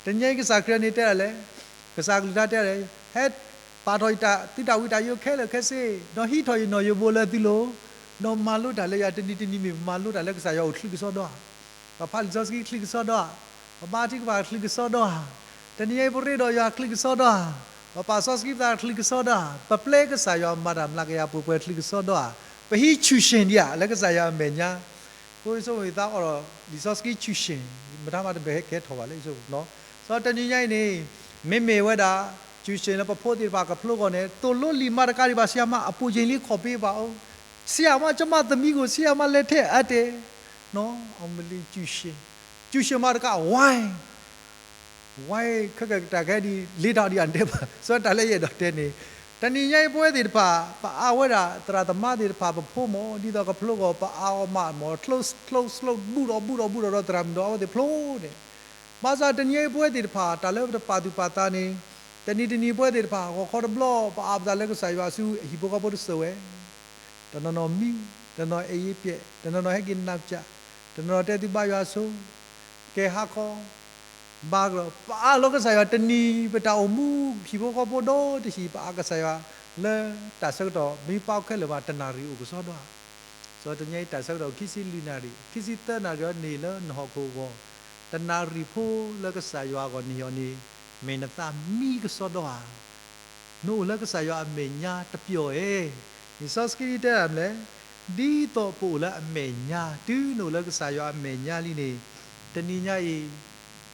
တနံၤအံၤကစၢ်ခရံာ်န့ၣ်တဲဒၣ်လဲၣ်, ကစၢ်ကလုၢ်ကထါတဲဒၣ်လဲၣ်, ဟဲပာ်ထီၣ်ယတၢ်သုတၢ်ဝံတၢ်ယိာ်ခဲလၢာ်ခဲဆ့, ဒီးဟံးထီၣ်ယနီၣ်ယိးဘိလၢသုလိၤ, ဒီးမၤလိတၢ်လၢယၤ တနံၤတနံၤမ့ၢ်ပမၤလိတၢ်လၢကစၢ်ယွၤအိၣ်ချုးကစီဒီဧါ ပဖးလံာ်စီဆှံချုးကစီဒီဧါ, ပဘါထုကဖၣ်ချုးကစီဒီဧါ, တနံၤအံၤပရ့ဒီးယွၤချုးကစီဒီဧါ, ပပာ်စီဆှံပသးချုးကစီဒီဧါ, ပပျဲကစၢ်ယွၤမၤတၢ်မျးကယၤပှဲၤပှဲၤချုးကစီဒီဧါ, ပဟံးဆူၣ်ၡ့ၣ်ဒံးဧါ လၢကစၢ်ယွၤအမဲာ်ညါ, အဃိယဆိကမိၣ်ယသးအိၣ်ဒီး လံာ်စီဆှံဆူၣ်ၡ့ၣ်, မတၤမးတဘၣ်ဟဲကဲထီၣ်ဘၣ်လၢယဆိကမိၣ်, စီၤတနံၤညါအံၤန့ၣ် မ့မ့ၢ်ဝဲဒၣ် ဆူၣ်ၡ့ၣ်လၢပဖိသ့ၣ်တဖၣ်ကဖျိအဂီၢ်န့ၣ် သိၣ်လိလံာ်မၤတကးဒံးဘၣ် ဆရာမ အပူၤကွံာ်လံ ခီၣ်ဖံးဘၣ်အိၣ်, ဆရာမ ကျွန်မသမီးကို ဆရာမလက်ထက်အပ်တယ်, အမ့ၢ်လံာ်ဆူၣ်ၡ့ၣ်, ဆူၣ်ၡ့ၣ်မၤတကး ဝါ ဝါ ခဲကတၢၢ်ခဲဒ် လ့တၢ်ဒ်အတဲဘၣ် စီၤတၢ်လၢယအဲၣ်ဒိးတဲန့ၣ်, တနံၤညါအံၤပဝဲသ့ၣ်တဖၣ် ပအါဝဲဒၣ်သရၣ်သမါသ့ၣ်တဖၣ် ပဖိမး ဒ်သိးကဖျိအဂီၢ် ပအါအီၤမးမး ချိ ချိ ချိ ဘူၣ်ထီၣ်ဘူၣ်ထီၣ်ဘူၣ်ထီၣ်ဒီးသရၣ်မုၣ်ဒီးအဝဲသ့ၣ်ဖျိန့ၣ်, ဘၣ်ဆၣ်တနံၤညါအံၤပဝဲသ့ၣ်တဖၣ် တၢ်လၢပတပာ်သူၣ်ပာ်သးန့ၣ်, တနံၤတနံၤပဝဲသ့ၣ်တဖၣ် ဂီၤခီတဘျီ ပအါပသးလၢကစၢ်ယွၤအစု ဟံၣ်ဖိဃီဖိတစိၤဝဲ တနီၤနီၤမံ, တနီၤအဲၣ်ယဲၢ်ပျဲၢ်, တနီၤနီၤဟဲက့ၤနၢ်ပၢၢ်, တနီၤနီၤတဲသုဘါယွၤဆိ, ကဲဟါခီ, ဘါကဒီး ပအါလီၤကစၢ်ယွၤတနံၤ ပတၢ်အိၣ်မူ ဟံၣ်ဖိဃီဖိဒီတဟံၣ် ပအါကစၢ်ယွၤလၢတၢ်ဆၢကတီၢ် မ့ၢ်ပာ်ခဲလၢာ်မး တနၣ်ရံၣ်အိၣ်ကစီဒီဧါ. စီၤတနံၤညါအံၤတၢ်ဆၢကတီၢ် ခံဆံလွံၢ်နၣ်ရံၣ် ခံဆံသၢနၣ်ရံၣ်အံၤ နဟ့ၣ်လၢနဟီၣ်ခိၣ်အဂီၢ်, တနၣ်ရံၣ်ဖိလၢကစၢ်ယွၤအဂီၢ်နဟ့ၣ်အီၤန့ၣ် မ့ၢ်နသးမံကစီဒီဧါ. နအိၣ်လၢကစၢ်ယွၤအမဲာ်ညါတပျီၣ်ဧါ. လံာ်စီဆှံတဲဒၣ်မနုၤလဲၣ်, ဒ်သိးပအိၣ်လၢအမဲာ်ညါ, တုၤနအိၣ်လၢကစၢ်ယွၤအမဲာ်ညါလံန့ၣ်, တနံၤညါအံၤ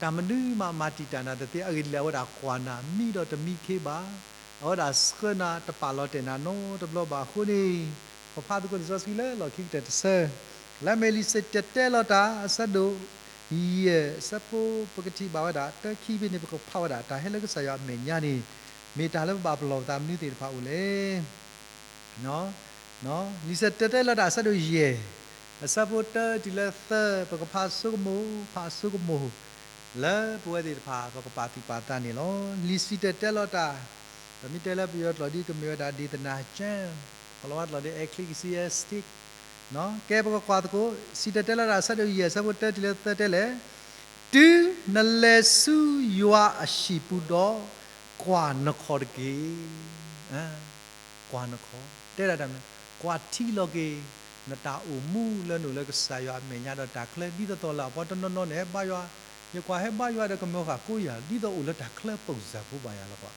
တၢ်မနုၤမးမၤတံာ်တာ်နၤတသ့, အဂ့ၢ်ဒ်လဲၣ် အဝဲဒၣ်ကွၢ်နၤ မံဒီးတမံခ့ဘၣ်, အဝဲဒၣ်ဆှၢနၤ တပာ်လီၤတဲာ်နၤနီတဘျီဘၣ်အဃိန့ၣ်, ပဖးသကိးလံာ်စီဆှံလၢလီၢ်ခံကတၢၢ်တဆၢ, လၢအမ့ၢ်လံာ်စံၣ်တဲၤတဲလီၤတၢ် အဆၢဒိၣ်ယဲၢ် အဆၢဖိ ပကထံၣ်ဘၣ်ဝဲဒၣ် တၢခံဖဲန့ၣ် ပကဖးဝဲဒၣ် တၢ်ဟဲလၢကစၢ်ယွၤအမဲာ်ညါန့ၣ် မ့ၢ်တၢ်လၢပဘၣ်ပလီၢ်ပသးမနုၤသ့ၣ်တဖၣ်အိၣ်လဲၣ်. လံာ်စံၣ်တဲၤတဲလီၤတၢ် အဆၢဒိၣ်ယဲၢ် အဆၢဖိတၢတုၤလၢသၢ, ပကဖးဆိကမိၣ် ဖးဆိကမိၣ် လၢပဝဲသ့ၣ်တဖၣ် ပကပာ်သူၣ်ပာ်သးန့ၣ်လီၤ. လံာ်စံၣ်တဲၤတဲလီၤတၢ်, ပမ့ၢ်တဲလၢပယီၤကျိာ်ဒ် ကမ့ၢ်ဝဲဒၣ် ဒေသနာကျမ်း, ကလီၤဝါကျိာ်ဒ် ecclesiastic, ကဲ ပကကွၢ်သကိး စံၣ်တဲၤတဲလီၤတၢ် အဆၢဒိၣ်ယဲၢ် အဆၢဖိတၢတုၤလၢသၢတဲလဲၣ်, တုၤနလဲၤဆူယွၤအဟံၣ်ပူၤဒီး ကွၢ်နခီၣ်တက့ၢ်. ကွၢ်နခီၣ်, တဲဒၣ်တၢ်မနုၤ, ကွၢ်ထံလီၤက့ၤ နတၢ်အိၣ်မူလၢနအိၣ်လၢကစၢ်ယွၤအမဲာ်ညါဒီးတၢ်ချၢဒ်သိးသိးလၢအပှၤတနီၤနီၤန့ၣ် ဟဲဘါယွၤ, ယကွၢ်ဟဲဘါယွၤဒီးကမၢဃာ်ကိးယၤ ဒ်သိးအိၣ်လၢတၢ်ချၢ ပုံစံ ဖိဘၣ်ယၤလီၤကွၢ်,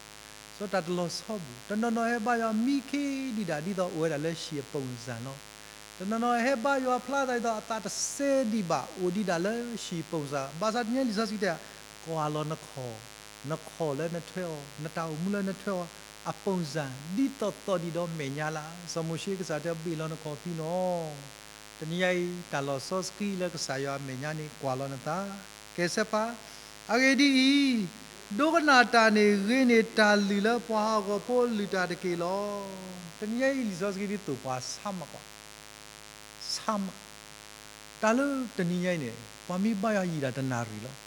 စီၤတၢ်တလီၤဆီဘူး, တနီၤနီၤဟဲဘါယွၤမံခ့ဒံးဒၣ် ဒ်သိးအိၣ်ဝဲဒၣ်လၢဟံၣ်အ ပုံစံ လီၤ. တနီၤနီၤဟဲဘါယွၤဖျါသးဒ်သိးအသးတစဲဒံးဘၣ် အိၣ်ဒံးဒၣ်လၢဟံၣ် ပုံစံ, ဘၣ်ဆၣ်တနံၤညါလံာ်စီဆှံတဲ ကွၢ်လီၤနခီၣ်, နခီၣ်လၢနထွဲအီၤ, နတၢ်အိၣ်မူလၢနထွဲအီၤ အ ပုံစံ ဒ်သိးသိးဒံးဒီးမဲာ်ညါလၢ်. စီၤမိၤၡ့ကစၢ်တဲ ဘ့ၣ်လီၤနခီၣ်ဖံနီၤ. တနံၤညါအံၤ တၢ်လီၤဆီဆှံလၢကစၢ်ယွၤအမဲာ်ညါန့ၣ် ကွၢ်လီၤနသး, ကဲဆၢဖး, အဂ့ၢ်ဒ်အံၤ, ဒိကနၣ်တၢ်န့ၣ်ဂ့ၤန့ၢ်တၢ်လုၢ်လၢပှၤဟးဂီၤဖိလုၢ်တၢ်တက့ၢ်လီၤ. တနံၤညါအံၤ လံာ်စီဆှံဒ်သိးပှၤဆါမးကွၢ် ဆါမး, တၢ်လၢတနံၤညါအံၤန့ၣ် ပှၤမ့ၢ်ဘါယွၤယံာ်ဒၣ်တနၣ်ရံၣ်လီၤ.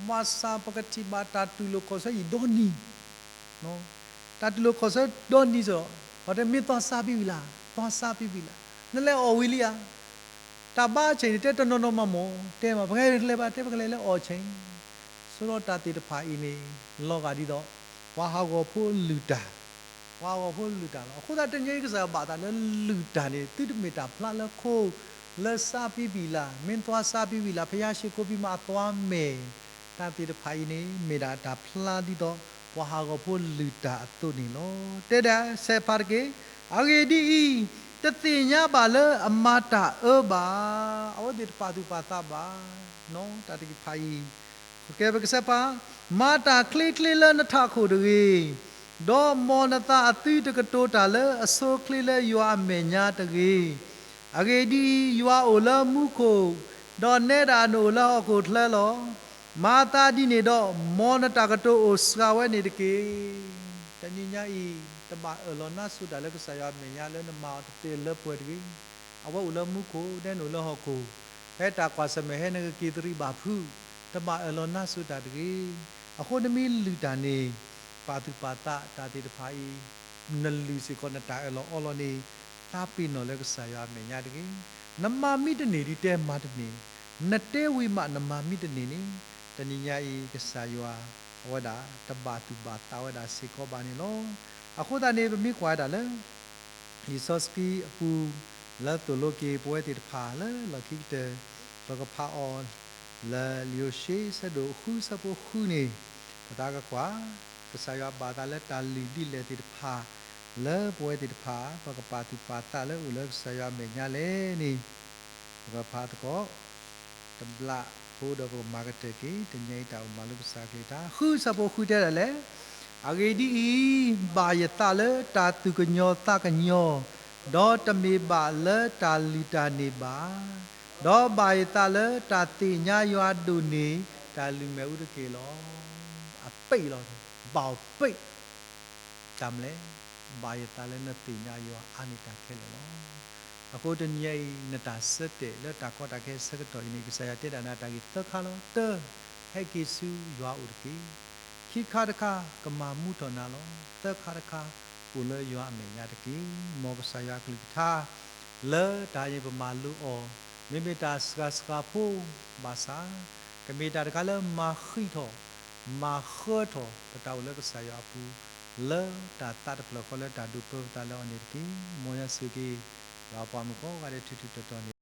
ဘၣ်ဆၣ်ပကထံၣ်ဘၣ်တၢ်တူၢ်လိာ်ခီၣ်ဆၢယံာ်ဒီနံၤ, တၢ်တူၢ်လိာ်ခီၣ်ဆၢဒီနံၤစ့ၢ်, ပှၤတဲမ့ၢ်သွါဆါဖံဝံၤလၢ်, သွါဆါဖံဝံၤလၢ်, နလဲၤအီၣ်ဝံၤလံဧါ. တၢ်ဘါဆဲးန့ၣ် တဲတနီၤနီၤမးမိၢ်, တဲမး ပကလဲၤဘၣ် တဲ ပကလဲၤလၢအီၣ်ဆဲး ဆိဒီးတၢ်သ့ၣ်တဖၣ်အံၤန့ၣ် လီၤဂာ်ဒ်သိး ပှၤဟးဂီၤဖိလုၢ်တၢ်, ပှၤဟးဂီၤဖိလုၢ်တၢ်လီၤ. အဃိသတးတနံၤညါအံၤ ကစၢ်ယွၤဘၣ်သးလၢလုၢ်တၢ်န့ၣ် သုတမ့ၢ်တၢ်ဖျါလၢခိ, လၢဆါဖံဝံၤလၢ်, မ့ၢ်သွါဆါဖံဝံၤလၢ်, ဖဲယါရှ့းကိးဖံမးအသွါမဲာ်, တၢ်သ့ၣ်တဖၣ်အံၤန့ၣ် မ့ၢ်ဒၣ်တၢ်ဖျါဒ်သိး ပှၤဟးဂီၤဖိလုၢ်တၢ်အသိးန့ၣ်လီၤ. တဲဒၣ်ဆဲးဖးတက့ၢ်, အဂ့ၢ်ဒ်အံၤ, တသ့ၣ်ညါဘၣ်လၢအမၤတၢ်အၢဘၣ်, အဝဲသ့ၣ်တပာ်သူၣ်ပာ်သးဘၣ်, တၢ်သ့ၣ်တဖၣ်အံၤ, ကဲပကဆဲးဖး, မၤတၢ်ချ့ချ့လၢနထးခိၣ်တဂ့ၤ, ဒီးမ်နသးအသုတကတိၤတၢ်လၢအဆိချ့လၢယွၤအမဲာ်ညါတဂ့ၤ. အဂ့ၢ်ဒ်အံၤ, ယွၤအိၣ်လၢမူခိၣ်, ဒီးနဲဒၣ်နအိၣ်လၢဟီၣ်ခိၣ်ချၢလီၤ. မၤသးဒ်န့ၣ်ဒီး, မ်နတၢ်ကတိၤအိၣ်စှၤဝဲန့ၣ်တက့ၢ်. တနံၤညါအံၤ, တဘၣ်အၢၣ်လီၤနါစိၤတၢ်လၢကစၢ်ယွၤအမဲာ်ညါလၢနမၤအီၤတတဲလၢပှဲၤတဂ့ၤ. အဝဲအိၣ်လၢမူခိၣ်, နဲနအိၣ်လၢဟီၣ်ခိၣ်, ဖဲတၢ်ကွၢ်ဆၢၣ်မဲာ်ဟဲနကက့ၤသရံးဘၣ်ဖုး, တဘၣ်အၢၣ်လီၤနါစိၤတၢ်တဂ့ၤ. အဃိနမ့ၢ်လုၢ်တၢ်န့ၣ်, ပာ်သူၣ်ပာ်သးတၢ်သ့ၣ်တဖၣ်အံၤ, နလုၢ်စ့ၢ်ကီးနတၢ်အၢၣ်လီၤအီလီၤန့ၣ်, သးပ့ၤနီၣ်လၢကစၢ်ယွၤအမဲာ်ညါတဂ့ၤ. နမၤမံတန့ၢ်ဒ်တဲမၤတန့ၢ်, နတဲဝံၤမးနမၤမံတန့ၢ်န့ၣ်, တနံၤညါအံၤ ကစၢ်ယွၤ အဝဲဒၣ် တဘၣ်သူၣ်ဘၣ်သးဝဲဒၣ်စ့ၢ်ကီးဘၣ်န့ၣ်လီၤ. အဃိသတးန့ၣ် ပမ့ၢ်ကွၢ်ဝဲဒၣ်လၢ လံာ်စီဆှံအပူၤ လၢသိၣ်လိက့ၤပဝဲသ့ၣ်တဖၣ်လၢလီၢ်ခံကတၢၢ်, ပကဖးအီၤ လၢလံာ်ယိၤၡ့ ဆၢဒိၣ်ဃု ဆၢဖိဃုန့ၣ်, ပသးကကွၢ်, ကစၢ်ယွၤဘၣ်သးလၢတၢ်လုၢ်ဒ်လဲၣ်သ့ၣ်တဖၣ် လၢပဝဲသ့ၣ်တဖၣ် ပကပာ်သူၣ်ပာ်သးလၢအိၣ်လၢကစၢ်ယွၤအမဲာ်ညါလဲၣ်န့ၣ်, ပကဖးသကိး တဘျီဖိဒီးပကမၤကတၢၢ်က့ၤ တနံၤညါအံၤတၢ်အိၣ်မၤလိကစၢ်အကလုၢ်ကထါ ဃုဆၢဖိဃုတဲဒၣ်လဲၣ်, အဂ့ၢ်ဒ်အံၤ, ဘၣ်ယသးလၢတၢ်သူၣ်ကညီၤသးကညီၤ, ဒီးတမ့ၢ်ဘၣ်လၢတၢ်လုၢ်တၢ်န့ၢ်ဘၣ်, ဒီးဘၣ်ယသးလၢတၢ်သ့ၣ်ညါယွၤဒိၣ်န့ၢ် တၢ်လုၢ်မဲာ်အူတက့ၢ်လီၤ. အပ့ၢ်လီၤ, ဘၣ်အီၤပ့ၢ် တၢ်မနုၤလဲၣ်, ဘၣ်ယသးလၢနသ့ၣ်ညါယွၤအါန့ၢ်တၢ်ခဲလၢာ်လီၤ. အဃိတနံၤညါအံၤ နတၢ်ဆၢတဲာ်လၢတၢ်ကီတၢ်ခဲဆၢကတီၢ်အံၤန့ၣ် ကစၢ်ယွၤတဲဒၣ်နၤတၢ်ဂ့ၢ်သၢခါလီၤ. တၢ, ဟဲက့ၤဆူယွၤအအိၣ်တက့ၢ်. ခံခါတခါ ကမၤမူထီၣ်နၤလီၤ. သၢခါတခါ အိၣ်လၢယွၤအမဲာ်ညါတက့ၢ်. မ်ကစၢ်ယွၤအကလုၢ်ကထါ လၢတၢ်အံၤန့ၣ် ပမၤလိအီၤ မ့မ့ၢ်တၢ်စှၤစှၤဖိဘၣ်ဆၣ်, ကမ့ၢ်တၢ်တခါလၢမၤဃံးထီၣ် မၤဃၢထီၣ်ပတၢ်အိၣ်လၢကစၢ်ယွၤအပူၤ, လၢတၢ်သးတဖျၢၣ်ဃီလၢတၢ်ဒိးပၢပသးလၢအီၤန့ၣ်တက့ၢ်. မ်ယွၤဆိၣ်ဂ့ၤက့ၤ ယွၤပှၤမုၣ်ကိးဂၤဒဲးထူထူတီတီန့ၣ်